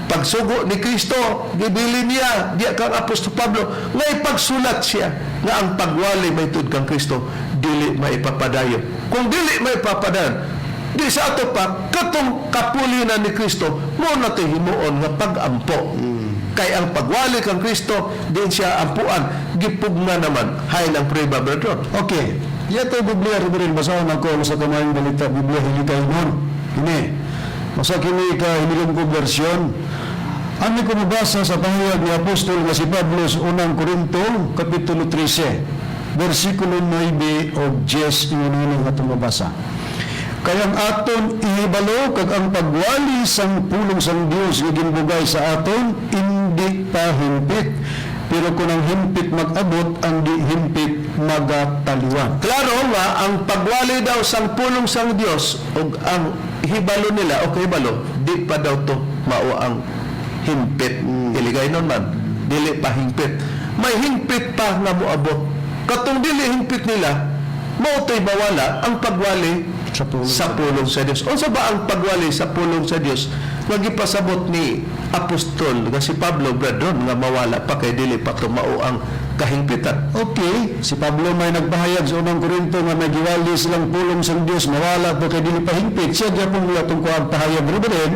pagsugo ni Kristo gibilin niya diya kang Apostol Pablo nga ipagsulat siya nga ang pagwali may tud kang Kristo dili maipapadayon. Kung dili maipapadayon di sa ato pa katong kapulinan ni Kristo mo na to himuon nga pagampo. Kay ang pagwali kang Kristo din siya ampuan gipugna naman hay ang prueba, brother. Okay. Yato Biblia Reverend, basahon ako sa kamayong balita Biblia Hiligaynon. Kini. Basta kini ka hinilom ko version. Ang ko mabasa sa pahayag ni Apostol nga si Pablo sa unang Korinto, Kapitulo 13, versikulo 9 o 10 ingon nga atong mabasa. Kaya ang aton ihibalo kag ang pagwali sang pulong sang Dios nga ginbugay sa aton hindi pa himpit. Pero kung ang himpit mag-abot, ang di himpit magataliwan. Klaro nga ang pagwali daw sang pulong sang Dios ug ang hibalo nila o hibalo di pa daw to mao ang himpit. Iligay nun man dili pa hingpit, may hingpit pa nga moabot. Katong dili hingpit nila mao to'y mawala ang pagwali Sa pulong. sa pulong sa Dios. Unsa ba ang pagwali sa pulong sa Dios nga gipasabot ni apostol nga si Pablo, brethren, nga mawala pa kay dili pa to mao ang kahingpitan? Okay, si Pablo may nagpahayag sa unang Korinto nga may giwali silang pulong sang Dios, mawala po kay dili pa hingpit. Siya gyapon niya atong kuang pahayag Reverend.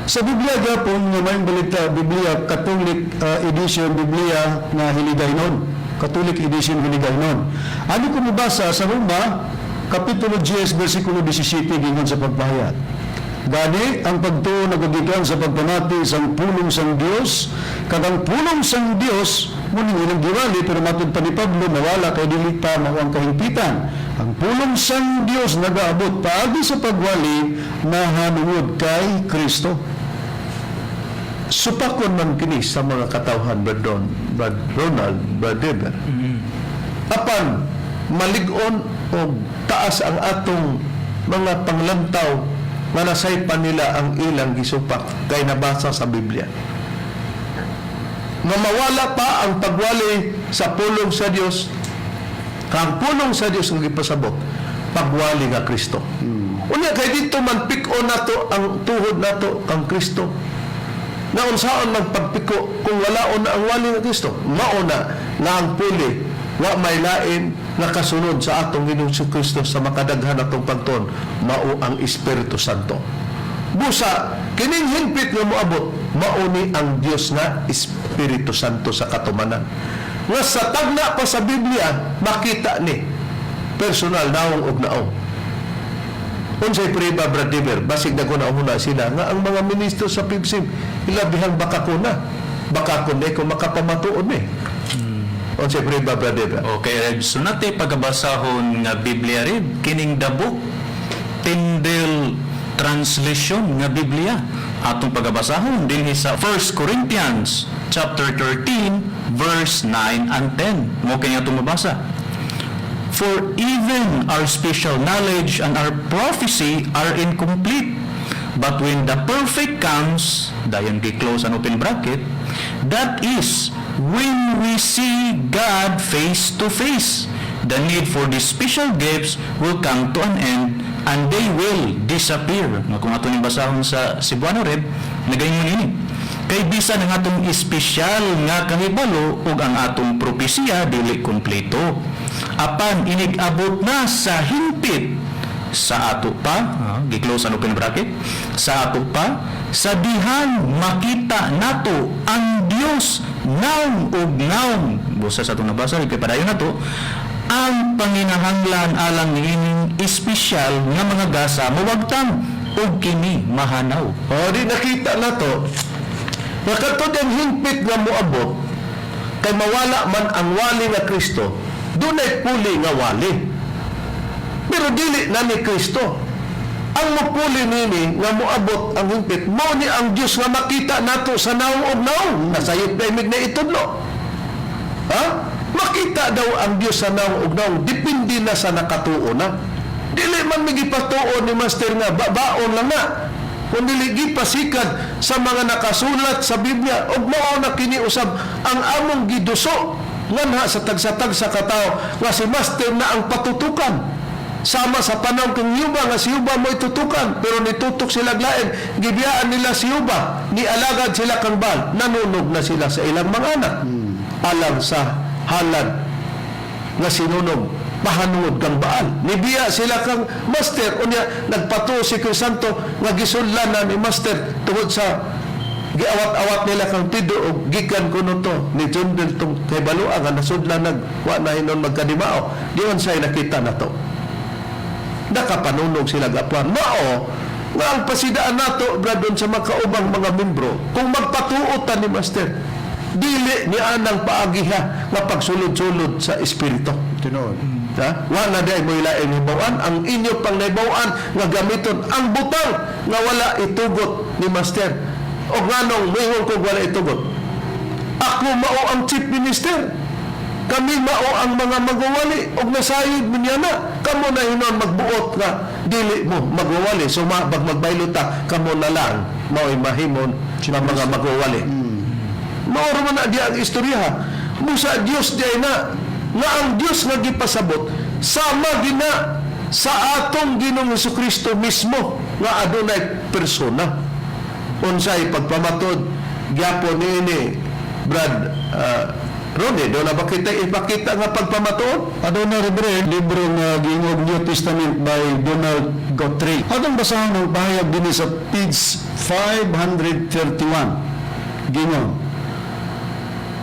Sa Biblia gyapon nga may balita Biblia Catholic edition Biblia nga Hiligaynon. Catholic edition Hiligaynon. Ano ko mabasa sa Roma Kapitulo 10 versikulo 17 gingon sa pagpahayag. Gani, ang pagtuo nagagikan sa pagpamati sang pulong sang Dios, kag ang pulong sang Dios muning ilang giwali, pero matud pa ni Pablo mawala kay dili pa mao ang kahimpitan. Ang pulong sang Dios nagaabot paagi sa pagwali nahanungod kay Kristo. Supakon man kini sa mga katawhan, Brad Don, Brad Ronald, Brad Deber. Apan malig-on o taas ang atong mga panglantaw nga nasaypan nila ang ilang gisupak kay nabasa sa Biblia. Nga mawala pa ang pagwali sa pulong sa Dios, kang pulong sa Dios nga gipasabot, pagwali nga Kristo. Unya kay dito man piko nato ang tuhod nato kang Kristo. Na unsaon man pagpiko kung wala na ang wali nga Kristo? Mao na nga ang puli wa may lain nga kasunod sa atong Ginoong Kristo sa makadaghan atong pagtuon, mao ang Espiritu Santo. Busa kining hingpit nga moabot, mao ni ang Dios nga Espiritu Santo sa katumanan. Nga sa tagna pa sa Biblia makita ni personal, naong og naong. Unsay priba, Brad Diver, basig na na una sila nga ang mga ministro sa PIBSIM ilabihang bakakuna. Bakakon eh kung makapamatuon eh. Unsay priba, Brad Diver? Okay, Reb. So natay pagabasahon nga Biblia, Reb, kining the book Tyndale Translation nga Biblia. Atong pagabasahon dinhi sa 1 Corinthians chapter 13 verse 9 and 10. Mo kini atong mabasa. "For even our special knowledge and our prophecy are incomplete. But when the perfect comes," dayon gi-close and open bracket, "that is, when we see God face to face, the need for these special gifts will come to an end and they will disappear." Nga kung ato ning basahon sa Cebuano, Reb, nagaingon ini, "Kay bisan ang atong espesyal nga kahibalo ug ang atong propesiya dili kompleto. Apan inig-abot na sa hingpit sa ato pa," gi-close ang open bracket, "sa ato pa, sa dihang makita nato ang Dios nawong ug nawong." Busa sa atong nabasa, kay padayon nato, "ang panginahanglan alang niining espesyal nga mga gasa mawagtang ug kini mahanaw." O di nakita na to nga katod ang hingpit nga moabot kay mawala man ang wali nga Kristo, dunay puli nga wali. Pero dili na ni Kristo. Ang mupuli nini nga moabot ang hingpit, mao ni ang Dios nga makita nato sa naong og naong. Nasayop na imig na itudlo. Ha? Makita daw ang Dios sa naong og naong, depende na sa nakatuo na. Dili man migipatuo ni Master nga babaon lang na. Kung dili gipasikad sa mga nakasulat sa Biblia ug mao na kini usab ang among giduso nganha sa tagsa-tagsa ka tawo nga si Master na ang patutukan. Sama sa panahon kang Yuba nga si Yuba mo itutukan, pero nitutok sila lain, gibiyaan nila si Yuba, nialagad sila kang Baal, nanunog na sila sa ilang mga anak alang sa halad nga sinunog pahanungod kang Baal. Nibiya sila kang Master, unya nagpatuo si Crisanto nga gisunlan na ni Master tungod sa giawat-awat nila kang Pedro og gikan kuno to ni Jundel tong kay balua nga nasudlan nag wa na hinon magkadimao. Diyon say nakita na to. Nakapanunog sila gapuan. Mao nga ang pasidaan nato, bradon, sa makaubang mga membro, kung magpatuo ta ni Master, dili ni anang paagiha nga pagsulod-sulod sa espiritu. Tinuod. Ha? Wa na day mo ilaing hibawan ang inyo pang nahibawan nga gamiton ang butang nga wala itugot ni Master. O nganong moingon kog wala itugot? Ako mao ang chief minister. Kami mao ang mga magwawali og nasayod mo niya na. Kamo na hinon magbuot nga dili mo magwawali. So mabag magbaylo ta, kamo na lang mao'y mahimon nga mga magwawali. Mao ra man na diya ang istorya. Musa Dios diay na nga ang Dios nga gipasabot sama gina sa atong Ginoong Kristo mismo nga adunay persona. Unsay pagpamatod gyapon niini, Brad Ronnie, do na ba kita ipakita nga pagpamatuod? Aduna, Reverend, libro nga giingog New Testament by Donald Guthrie. Atong basahon ang pahayag dinhi sa page 531. Gingon.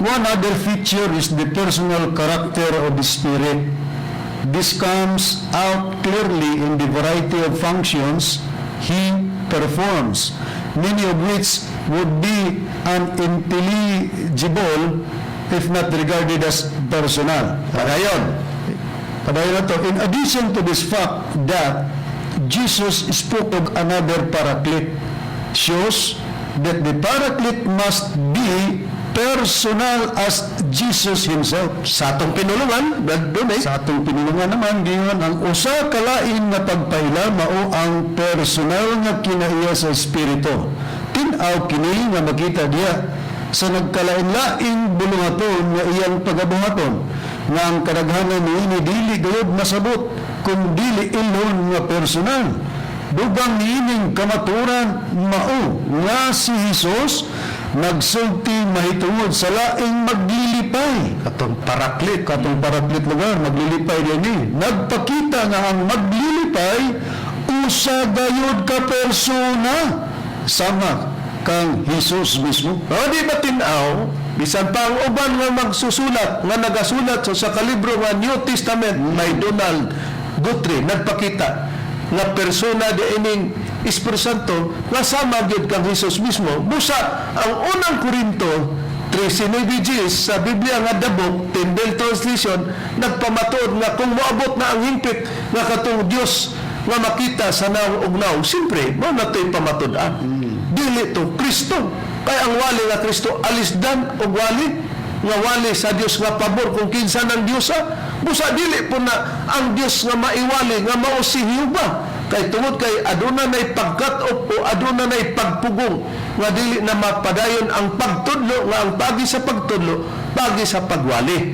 "One other feature is the personal character of the Spirit. This comes out clearly in the variety of functions He performs, many of which would be unintelligible if not regarded as personal." Padayon. Padayon na to. "In addition to this fact that Jesus spoke of another paraclete shows that the paraclete must be personal as Jesus himself." Sa atong pinulungan, Brad Ronnie, Sa atong pinulungan naman, giingon ang usa ka lain nga pagpaila mao ang personal nga kinaiya sa Espiritu. Tin-aw kini nga makita diya Sa nagkalain-laing buluhaton nga iyang pagabuhaton, nga ang kadaghanan niini dili gayud masabot kung dili ilhon nga personal. Dugang niining kamaturan mao nga si Hesus nagsulti mahitungod sa laing maglilipay. Katong Paraklit. Katong Paraklit lugar, maglilipay din ni. Nagpakita nga ang maglilipay usa gayud ka persona sama kang Hesus mismo. O di ba tinaw, bisan pa ang uban nga magsusulat, nga nagasulat sa kalibro nga New Testament may Donald Guthrie, nagpakita nga persona di ining Espiritu Santo nga sama gyud kang Hesus mismo. Busa ang Unang Korinto 13:9 sa Biblia nga dabok, Tyndale Translation, nagpamatuod nga kung moabot na ang hingpit nga katong Dios nga makita sa naong ug naong, siyempre mao na to'y pamatud-an. Dili to Kristo. Kay ang wali nga Kristo alisdan og wali nga wali sa Dios nga pabor kung kinsa ng Diyosa. Busa dili po na ang Dios nga maiwali nga mao si Jehova. Kay tungod kay aduna nay pagkat-op o aduna nay pagpugong nga dili na mapadayon ang pagtudlo, nga ang pagi sa pagtudlo, pagi sa pagwali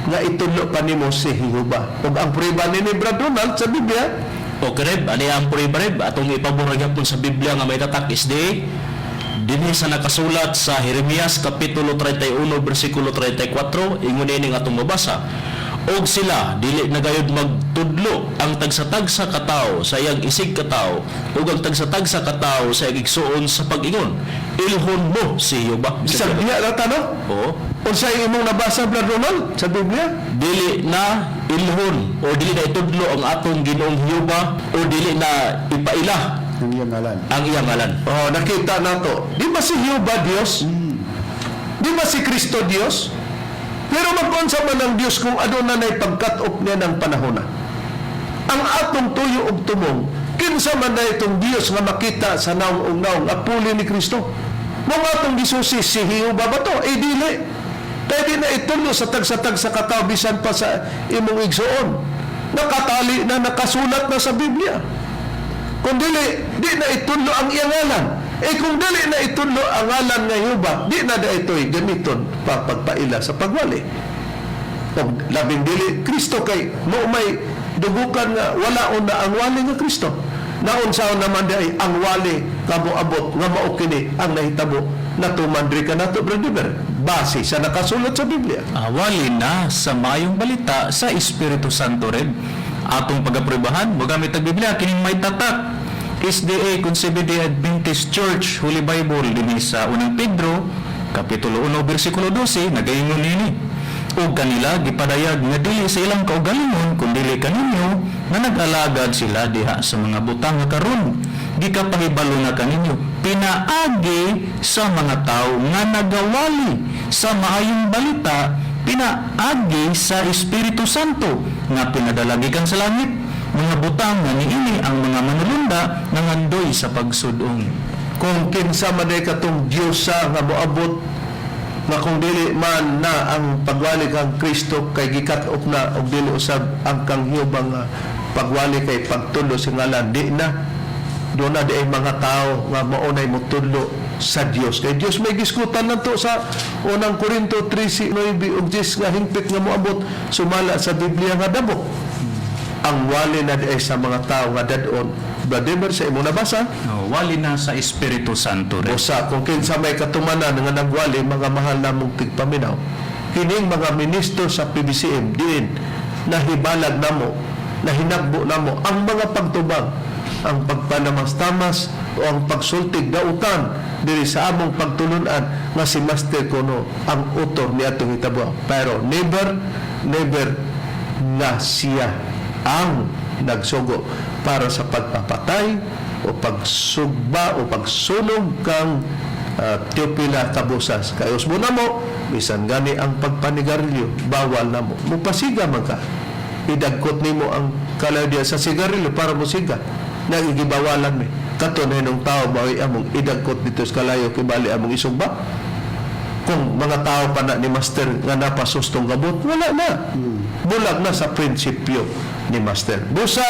nga itudlo pa nimo si Jehova. Ug ang prueba ni Brad Donald sa Biblia. Okay, Reb, ani ang prueba, Reb, atong ipabor gyapon sa Biblia nga may tatak SDA dinhi sa nakasulat sa Jeremias kapitulo 31 bersikulo 34, ingon ini nga atong mabasa: "Og sila dili na gayud magtudlo ang tagsa-tagsa ka tawo sa iyang isig katawo ug ang tagsa-tagsa ka tawo sa iyang igsuon sa pag-ingon, 'Ilhon mo si Jehova.'" Bisag diha ra ta, no? Oo. Unsay imong nabasa, Brad Ronald, sa Biblia? Dili na ilhon o dili na itudlo ang atong Ginoong Jehova o dili na ipaila ang iyang ngalan. Ang iyang ngalan. Oh, nakita nato. Di ba si Jehova Dios? Di ba si Kristo Dios? Pero mag-unsa man ang Dios kung aduna nay pagkat-op niya ng panahon na. Ang atong tuyo og tumong, kinsa man na itong Dios nga makita sa naong ug naong apuli ni Kristo. Mga atong gisusi, si Jehova ba to? Eh dili. Kaya di na itulo sa tagsa-tagsa katawo bisan pa sa imong igsuon. Nakatali na, nakasulat na sa Biblia. Kung dili, di na itudlo ang iyang ngalan. Eh kung dili na itudlo ang ngalan nga Jehova, di na da ito'y gamiton pa pagpaila sa pagwali. O labing dili, Kristo kay mo may dugukan nga wala na ang wali nga Kristo. Naunsaon naman di ay ang wali nga moabot nga mao kini ang nahitabo natuman diri kanato, Brother, base sa nakasulat sa Biblia. Wali na sa maayong balita sa Espiritu Santo, Reb. Atong pagaprubahan, mogamit ang Biblia kining may tatak SDA Seventh-day Adventist Church Holy Bible dinhi sa Unang Pedro kapitulo 1 bersikulo 12, nagaingon nini: "Ug kanila gipadayag nga dili sa ilang kaugalingon kundili kaninyo nga nag-alagad sila diha sa mga butang nga karon gikapahibalo na kaninyo pinaagi sa mga tawo nga nagawali sa maayong balita pinaagi sa Espiritu Santo nga pinadala gikan sa langit, mga butang nga niini ang mga manulunda nangandoy sa pagsudong." Kung kinsa man ay katong Diyosa nga moabot nga kung dili man na ang pagwali kang Kristo kay gikat-op na og dili usab ang kang Jehova nga pagwali kay pagtulo sa ngalan, di na doon na di ay mga tao nga maunay motudlo sa Dios kay Dios may giskutan nato sa Unang Korinto 13:9 ug 10 nga hingpit nga moabot sumala sa Biblia nga dabok. Ang wali na di ay sa mga tao nga dad-on, Vladimir, sa imong nabasa. No, wali na sa Espiritu Santo rin. Usa kung kinsa may katumanan nga nagwali, mga mahal namong tigpaminaw, kining mga ministro sa PBCM diin nahibalag namo, nahinagbo namo ang mga pagtubang, ang pagpanamas-tamas o ang pagsultig dautan diri sa among pagtulunan nga si Master kuno ang utor ni atong hitabo, pero never, never na siya ang nagsugo para sa pagpapatay o pagsugba o pagsunog kang Teopila Cabosas. Kay usbo na mo, bisan gani ang pagpanigarilyo, bawal na mo. Mupasiga man ka. Idagkot nimo ang kalayo diya sa sigarilyo para mo siga. Nagigibawalan mi. Kato na hinong tao mao'y among idagkot dito sa kalayo kibali among isugba. Kung mga tao pa na ni Master nga napasustong gabot, wala na. Bulag na sa prinsipyo ni Master. Busa,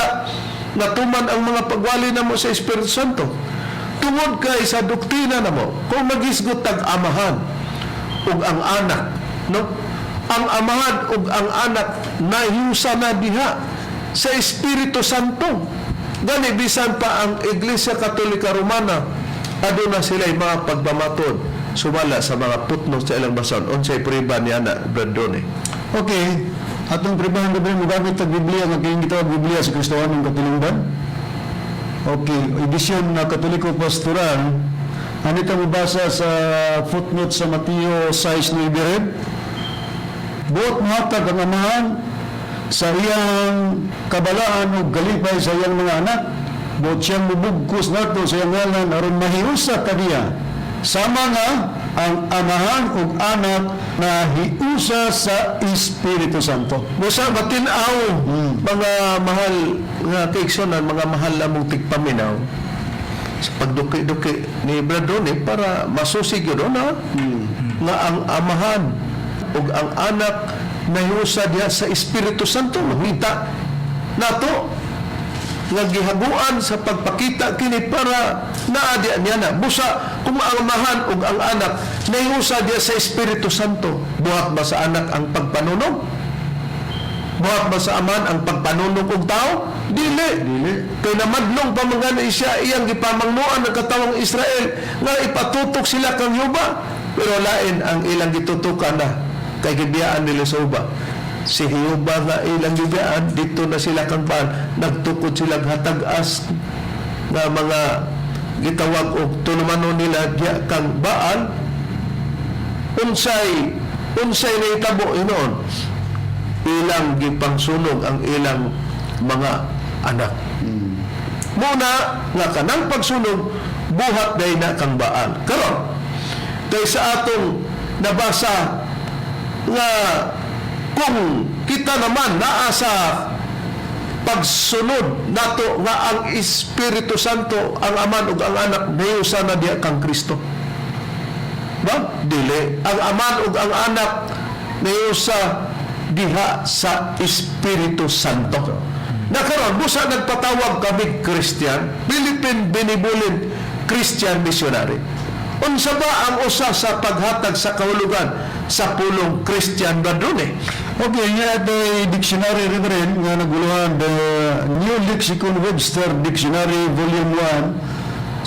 natuman ang mga pagwali na mo sa Espiritu Santo. Tungod kay sa doktrina na mo, kung magisgot tag amahan, ug ang anak, no? Ang Amahan ug ang Anak nahiusa na diha sa Espiritu Santo. Gani bisan pa ang Iglesia Katolika Romana, aduna sila mga pagmamatod sumala sa mga footnotes sa ilang bason. Unsay priba niya na, Brad Donnie? Okay, atong pribahan gabi mo gamit ang Biblia nga kining gitawag Biblia sa Kristohanong Katilingban. Okay, edisyon na Katoliko Pastoral. Anita mo basa sa footnote sa Mateo 6:9 rin. Buot mohatag ang Amahan sa iyang kabalaan ug kalipay sa iyang mga anak. Buot siyang mubugkos nato sa iyang ngalan aron mahiusa kaniya. Sama nga ang Amahan ug Anak na hiusa sa Espiritu Santo. Busa matin-aw, mga mahal nga kaigsunan, mga mahal lamong tigpaminaw sa pagduki-duki ni Brad Donnie para masusi gyud na nga ang Amahan ug ang Anak nahiusa diha sa Espiritu Santo. Makita nato nga gihaguan sa pagpakita kini para naa diha niya na. Busa kung ang Amahan ug ang Anak nahiusa diha sa Espiritu Santo, buhat ba sa Anak ang pagpanunog? Buhat ba sa Amahan ang pagpanunog og tao? Dili. Dili. Kay namadlong pa man gani siya iyang gipamangnuan ng katawang Israel nga ipatutok sila kang Jehova, pero lain ang ilang gitutukan na kay gibiyaan nila sa uba. Si Jehova nga ilang gibiyaan, dito na sila kang Baal, nagtukod sila hatag-as nga mga gitawag og tulumanon nila diya kang Baal. Unsay nahitabo hinoon? Ilang gipangsunog ang ilang mga anak. Muna nga kanang pagsunog buhat day na kang Baal. Karon kay sa atong nabasa nga kung kita naman naa sa pagsunod nato nga ang Espiritu Santo, ang Aman ug ang Anak nahiusa na diha kang Kristo. Ba? Dili. Ang Aman ug ang Anak nahiusa diha sa Espiritu Santo. Na karon busa nagpatawag kami Christian, Philippine Benevolent Christian Missionary. Unsa ba ang usa sa paghatag sa kahulugan sa pulong Christian, Brad Donnie? Okay, nga the dictionary, Reverend, nga naguluhan, the New Lexicon Webster Dictionary Volume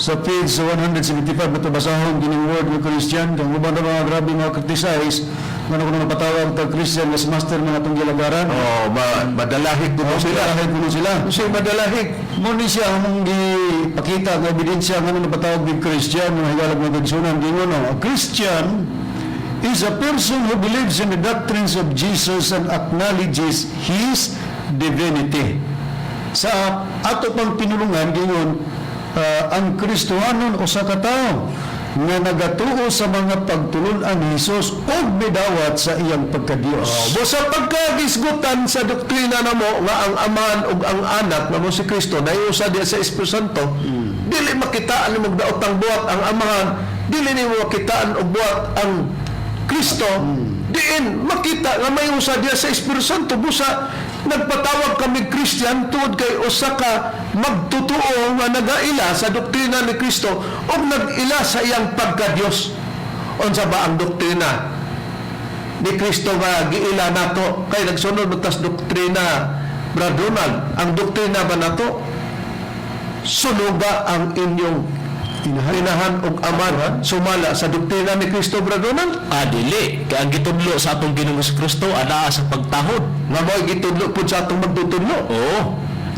1 sa page 175 na basahon kining word nga Christian kang uban ra mga grabe mga criticize nga kuno napatawag tag Christian nga si master mga atong gilagaran. Oh, madalahig kuno sila. sila. Kuno sila. Unsay madalahig? Mo ni siya among gipakita nga ebidensya nga napatawag og Christian, mga higalag mga kaigsunan, gingon no. A Christian is a person who believes in the doctrines of Jesus and acknowledges His divinity. Sa ato pang pinulungan, gingon, ang Kristohanon usa ka tawo nga nagatuo sa mga pagtulun-an ni Jesus ug midawat sa iyang pagkadiyos. Oh, busa pagkagisgutan sa doktrina namo nga ang Amahan ug ang Anak nga mo si Kristo nahiusa diha sa Espiritu Santo, dili makitaan nimo daotang buhat ang Amahan, dili nimo makitaan og buhat ang Kristo, diin makita nga may usa diha sa Espiritu Santo. Busa nagpatawag kami Christian tungod kay usa ka magtutuo nga nagaila sa doktrina ni Kristo ug nag-ila sa iyang pagkadiyos. Unsa ba ang doktrina ni Kristo nga giila nato? Kay nagsunod man tas doktrina, Brad Ronald. Ang doktrina ba nato, sunuga ang inyong inahan ug aman, sumala sa doktrina ni Kristo, Brad Ronald? Ah, dili. Kay ang gitudlo sa atong Ginoong Kristo anaa sa pagtahod. Nga mo'y gitudlo pud sa atong magtutudlo. Oo.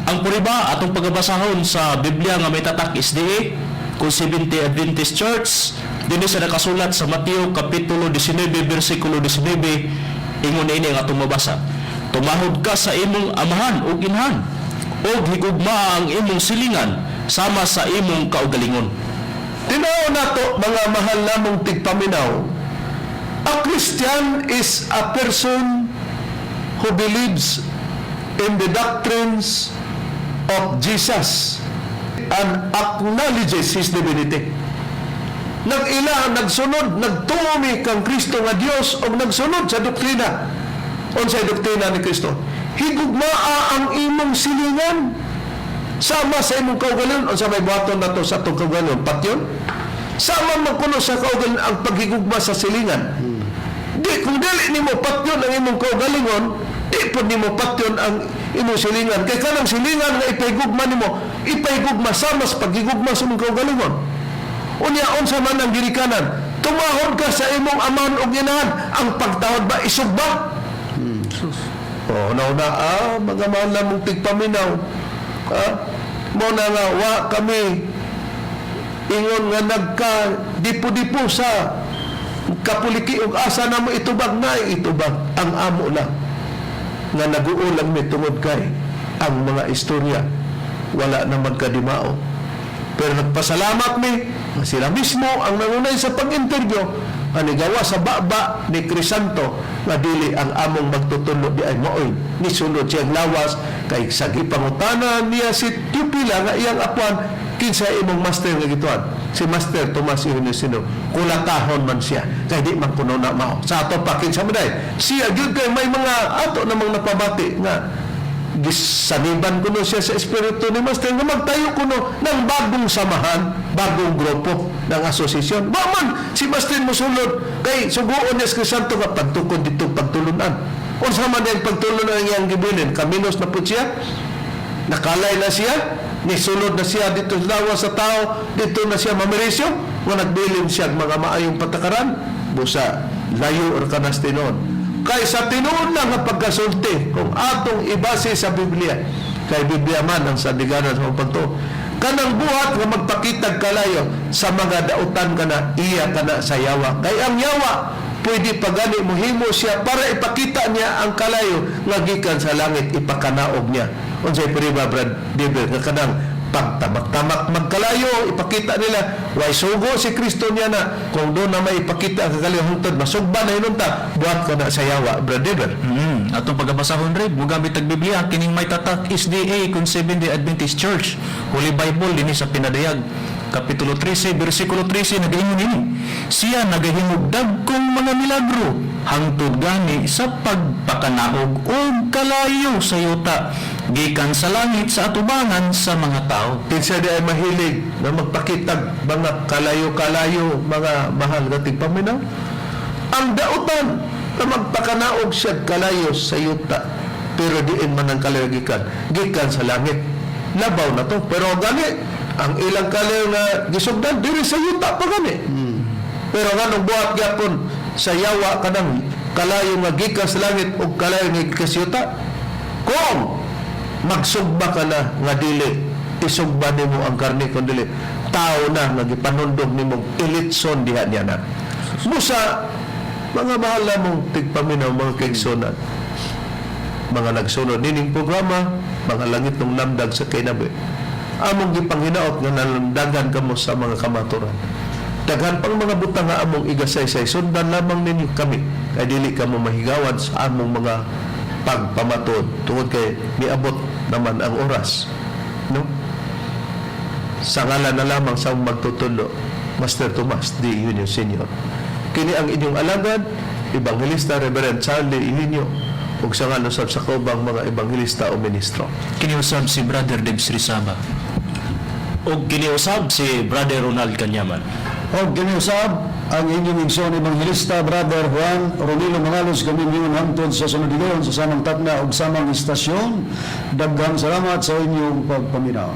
Ang puriba atong pagabasahon sa Biblia nga may tatak SDA kung Seventh Adventist Church, dinhi sa nakasulat sa Mateo kapitulo 19 bersikulo 19, ingon ini ang atong mabasa: "Tumahod ka sa imong amahan ug inahan ug higugmaa ang imong silingan sama sa imong kaugalingon." Tinaw nato, mga mahal namong tigpaminaw, a Christian is a person who believes in the doctrines of Jesus and acknowledges His divinity. Nag-ila, nagsunod, nagtuo mi kang Kristo nga Dios o nagsunod sa doktrina. Unsay doktrina ni Kristo? Higugmaa ang imong silingan sama sa imong kaugalingon. Unsa may buhaton nato sa atong kaugalingon? Patyon? Sama man kuno sa kaugalingon ang paghigugma sa silingan. Dili kung dili nimo patyon ang imong kaugalingon, di pod nimo patyon ang imong silingan. Kay kanang silingan nga ipahigugma nimo, ipahigugma sama sa paghigugma sa imong kaugalingon. Unya, unsa man ang ginikanan, tumahod ka sa imong amahan ug inahan, ang pagtahod ba isugba? Oh, una-una, mga mahal na mong tigpaminaw. Mo na nga, wa kami ingon nga nagka dipo-dipo sa kapuliki ug asa na mo itubag na itubag ang amo lang nga naguulang mi tungod kay ang mga istorya wala na magkadimao, pero nagpasalamat mi nga sila mismo ang nangunay sa pag-interview nga nigawa sa baba ni Crisanto nga dili ang among magtutudlo di ay maoy nisulod siyang lawas, kay sa gipangutana niya si Teopila nga iyang apuan, "Kinsa imong master nga gituan?" "Si Master Tomas Eugenio Sino." Kulatahon man siya kay di man kuno na mao. Sa ato pa, kinsa man day siya gyud? Kay may mga ato namang napabati nga gisaniban kuno siya sa espiritu ni Master nga magtayo kuno ng bagong samahan, bagong grupo ng asosasyon. Wa man si Master musulod kay suguon niya si Crisanto nga pagtukod dito pagtulunan. Unsa man ang pagtulunan ang iyang gibilin? Kaminos na po siya, nakalay na siya, nisulod na siya dito sa lawas sa tao, dito na siya mamirisyo, nga nagbilin siya og mga maayong patakaran, busa layo or kanas tinuod. Kay sa tinuod lang nga pagkasulti, kung atong ibase sa Biblia, kay Biblia man ang sandiganan sa pagtuo, kanang buhat nga magpakitag kalayo sa mga dautan kana, iya kana sa yawa. Kay ang yawa, pwede pa gani muhimo siya para ipakita niya ang kalayo nga gikan sa langit, ipakanaog niya. Unsay pariba, Brad David, nga kanang pagtamak-tamak magkalayo, ipakita nila way sugo si Kristo niya na kung doon na may ipakita ang kalayo hungtod masugba na hinunta, buhat ka na sa yawa, Brad David. Atong pagabasahon, Reb, mugamit ang Biblia kining may tatak SDA kun Seventh-day Adventist Church, Holy Bible, dinhi sa Pinadayag. Kapitulo 13, bersikulo 13 nagaingon ini. Siya nagahimog dagkong mga milagro hangtod gani sa pagpakanaog og kalayo sa yuta gikan sa langit sa atubangan sa mga tao. Kinsa di ay mahilig na magpakitag mga kalayo-kalayo, mga mahal nga tigpaminaw? Ang dautan na magpakanaog siya kalayo sa yuta, pero diin man ang kalayo gikan? Gikan sa langit. Labaw na to. Pero gani, ang ilang kalayo nga gisugdan, diri sa yuta pa gani. Pero nganong buhat gyapon sa yawa kanang kalayo nga gikan sa langit o kalayo nga gikan sa yuta? Kung magsugba ka na nga dili isugba nimo ang karne kun dili tao na nga gipanundog nimo ilitson diha niya na. Busa, mga mahal na mong tigpaminaw, mga kaigsunan, mga nagsunod nining programa, mga langit ng lamdag sa kinabuhi, among gipanghinaot nga nalamdagan kamo sa mga kamaturan. Daghan pang mga butang nga among igasaysay, sundan lamang ninyo kami kay dili kamo mahigawan sa among mga pagpamatuod tungod kay miabot naman ang oras, no? Sa ngalan na lamang sa among magtutudlo, Master Tomas D. Eugenio Sr., kini ang inyong alagad, Ebanghelista Reverend Charlie Eugenio, ug sa ngalan usab sa kaubang mga ebanghelista o ministro. Kini usab si Brother Debs Rizaba. Og kiniusab si Brother Ronald Kanyaman. Og kini usab ang inyong igsoon Ebanghelista Brother Juan Ronilo Mangalos. Kami miingon hangtod sa sunod higayon sa samang takna ug samang istasyon. Daghang salamat sa inyong pagpaminaw.